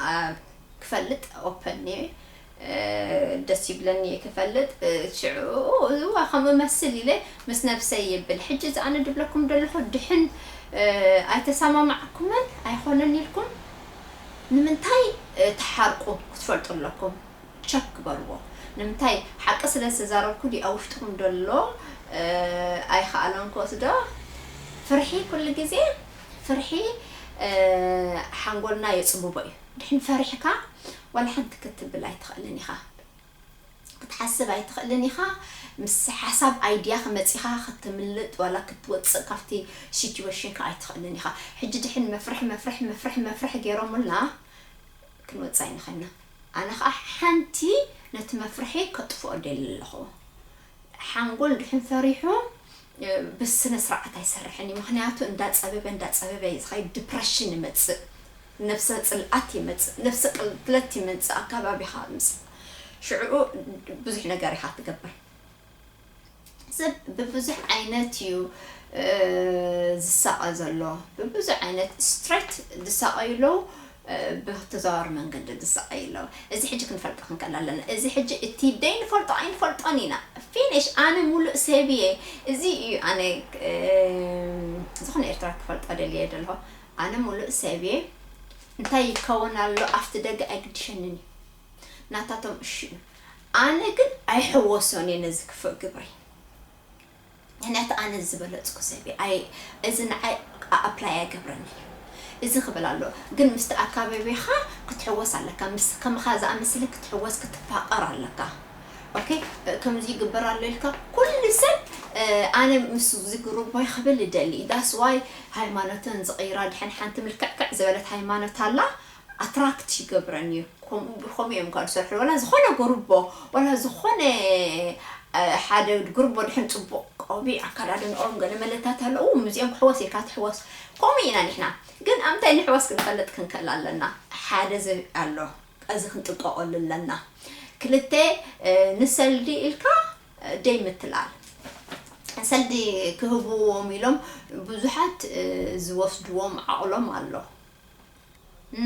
ኣ-፣ ክፈልጥ ኦፐን እየ፣ እ፣ ደስ ይብለኒ እየ ክፈልጥ፣ እ፣ ሽዑ እዋ ከም እመስል ኢለ ምስ ነብሰይ ይብል። ሕጂ እዚ ኣነ ድብለኩም ደለኹ ድሕን፣ እ፣ ኣይተሰማማዕኩምን ኣይኾነን ኢልኩም ንምንታይ፣ እ፣ ትሓርቁ ክትፈልጡ ኣለኩም። ቸክ ግበርዎ። ንምንታይ ሓቂ ስለ ዝተዛረብኩ ድዩ ኣብ ውሽጥኹም ደሎ፣ እ፣ ኣይኸኣለን ክወስዶ? ፍርሒ ኩሉ ግዜ፣ ፍርሒ፣ እ፣ ሓንጎልና የጽብቦ እዩ። ድሕን ፈሪሕካ ዋላ ሓንቲ ክትብል ኣይትኽእልን ኢኻ። ክትሓስብ ኣይትኽእልን ኢኻ። ምስ ሓሳብ ኣይድያ ክመጺኻ ክትምልጥ ዋላ ክትወጽእ ካብቲ ሲቹዌሽንካ ኣይትኽእልን ኢኻ። ሕጂ ድሕን መፍርሒ፣ መፍርሒ፣ መፍርሒ፣ መፍርሒ ገይሮምልና ክንወጽእ ኣይንኽእልና። ኣነ ኸኣ ሓንቲ ነቲ መፍርሒ ከጥፍኦ ደሊ ኣለኹ። ሓንጎል ድሕን ፈሪሑ፣ እ፣ ብስነ ስርዓት ኣይሰርሕን እዩ። ምኽንያቱ እንዳጸበበ፣ እንዳጸበበ እዩ ዝኸይድ። ዲፕረሽን ይመጽእ፣ ነብሰ ጽልኣት ይመጽእ፣ ነብሰ ቅትለት ይመጽእ፣ ኣካባቢኻ ምስ ሽዕኡ ብዙሕ ነገር ኢኻ ትገብር። ሰብ ብብዙሕ ዓይነት እዩ፣ እ፣ ዝሳቐ ዘሎ። ብብዙሕ ዓይነት ስትሬት ዝሳቐዩ ኣለዉ፣ እ፣ ብተዘዋዋሪ መንገዲ ዝሳቐዩ ኣለዉ። እዚ ሕጂ ክንፈልጦ ክንክእል ኣለና። እዚ ሕጂ እቲ ደይንፈልጦ ኣይንፈልጦን ኢና። ፊኒሽ። ኣነ ሙሉእ ሰብ እየ። እዚ እዩ ኣነ፣ እ፣ ዝኾነ ኤርትራ ክፈልጦ ደልየ ደለኹ። ኣነ ሙሉእ ሰብ እየ። እንታይ ይከውን ኣሎ ኣብቲ ደገ ኣይግድሸንን እዩ። ናታቶም እሺ እዩ። ኣነ ግን ኣይሕወሶን እየ ነዚ ክፉእ ግብሪ። ምኽንያቱ ኣነ ዝበለጽኩ ሰብ እየ። ኣይ፣ እዚ ንዓይ ኣፕላይ ኣይገብረን እዩ። እዚ ክብል ኣሎ። ግን ምስቲ ኣካባቢኻ ክትሕወስ ኣለካ። ምስ ከማኻ ዝኣመስለ ክትሕወስ፣ ክትፋቐር ኣለካ። ኦኬ፣ ከምዚ ይግበር ኣሎ ኢልካ ኩሉ ሰብ፣ እ፣ ኣነ ምስ እዚ ግሩቦይ ክብል ይደሊ። ዳስ ዋይ ሃይማኖተን ዝቕይራ ድሕን ሓንቲ ምልክዕክዕ ዝበለት ሃይማኖት ኣላ፣ ኣትራክት ይገብረን እዩ። ከምኡ፣ ብኸምኡ እዮም ካብ ዝሰርሑ። ዋላ ዝኾነ ግሩቦ፣ ዋላ ዝኾነ፣ እ፣ ሓደ ግሩቦ ድሕን ጽቡቕ ቆቢዕ ኣከዳድንኦም ገለ መለታት ኣለዉ፣ ምስኦም ክሕወስ ኢልካ ትሕወስ። ከምኡ ኢና ንሕና። ግን ኣብ ምንታይ ንሕወስ ክንፈልጥ ክንክእል ኣለና። ሓደ እዚ ኣሎ፣ እዚ ክንጥንቀቐሉ ኣለና። ክልተ፣ እ፣ ንሰልዲ ኢልካ፣ እ፣ ደይ ምትላል። ሰልዲ ክህብዎም ኢሎም ብዙሓት፣ እ፣ ዝወስድዎም ዓቕሎም ኣሎ።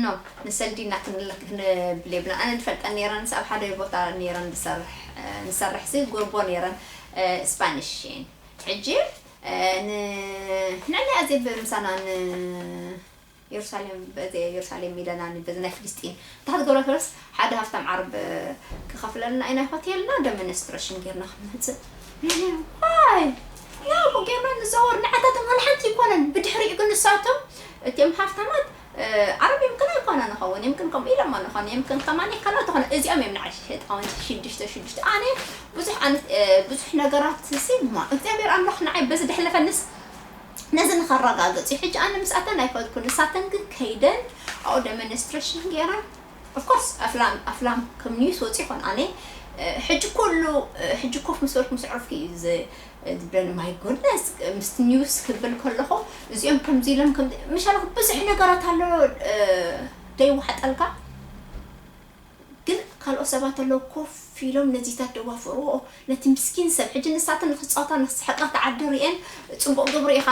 ኖ፣ ንሰልዲ ኢና ክንል-፣ ክንብል የብልና። ኣነ ዝፈልጠን ነይረን፣ ኣብ ሓደ ቦታ ነይረን ዝሰርሕ፣ እ፣ ንሰርሕ ሲ ጉርቦ ነይረን፣ እ፣ ስፓኒሽ እየን። ሕጂ፣ እ፣ ን-፣ ንዕና እዚ ብምሳና ን-፣ የሩሳሌም፣ በዚ የሩሳሌም ኢለና ን-፣ በዚ ናይ ፍልስጢን። እንታይ ክትገብሮ ትብለስ፣ ሓደ ሃፍታም ዓረብ ክኸፍለልና ኢና ሆቴልና፣ ደመንስትሬሽን ጌርና ክንመጽእ። ዋይ! ያው ጌርና ንዘወር ንዓታቶም ዋላ ሓንቲ ይኮነን። ብድሕሪኡ ግን ንሳቶም፣ እቲኦም ሃፍታማት፣ እ፣ ዓረብ ይምክን ኣይኮነ ንኸውን፣ ይምክን ከምኡ ኢሎም ንኾን፣ ይምክን ከማን ካልኦት ዝኾነ፣ እዚኦም እዮም ንዓይ ሸጣውንቲ ሽዱሽተ ሽዱሽተ። ኣነ ብዙሕ ኣነት-፣ እ፣ ብዙሕ ነገራት ሲ፣ ማ፣ እግዚኣብሔር ኣምላኽ ንዓይ በዚ ደሕለፈንስ፣ ነዚ ንኸረጋግጽ እዩ። ሕጂ ኣነ ምስኣተን ኣይፈልኩን፣ ንሳተን ግን ከይደን ኣብኡ demonstration ገይረን። Of course ኣፍላም ኣፍላም ከም ኒውስ ወፂ ይኾን ኣነ ሕጂ ኩሉ ሕጂ ኮፍ ምስ በልኩ ምስ ዕረፍኩ እዩ ዝብለኒ። My goodness፣ ምስ ኒውስ ክብል ከለኹ እዚኦም ከምዚ ኢሎም ከም ምሻለኹ ብዙሕ ነገራት ኣሎ ደይዋሓጠልካ። ግን ካልኦት ሰባት ኣለዉ ኮፍ ኢሎም ነዚታት ደዋፍርዎ ነቲ ምስኪን ሰብ። ሕጂ ንሳተን ንክፃወታ ንክስሕቃ ተዓዲ ሪኤን ፅቡቕ ግብሪ ኢኻ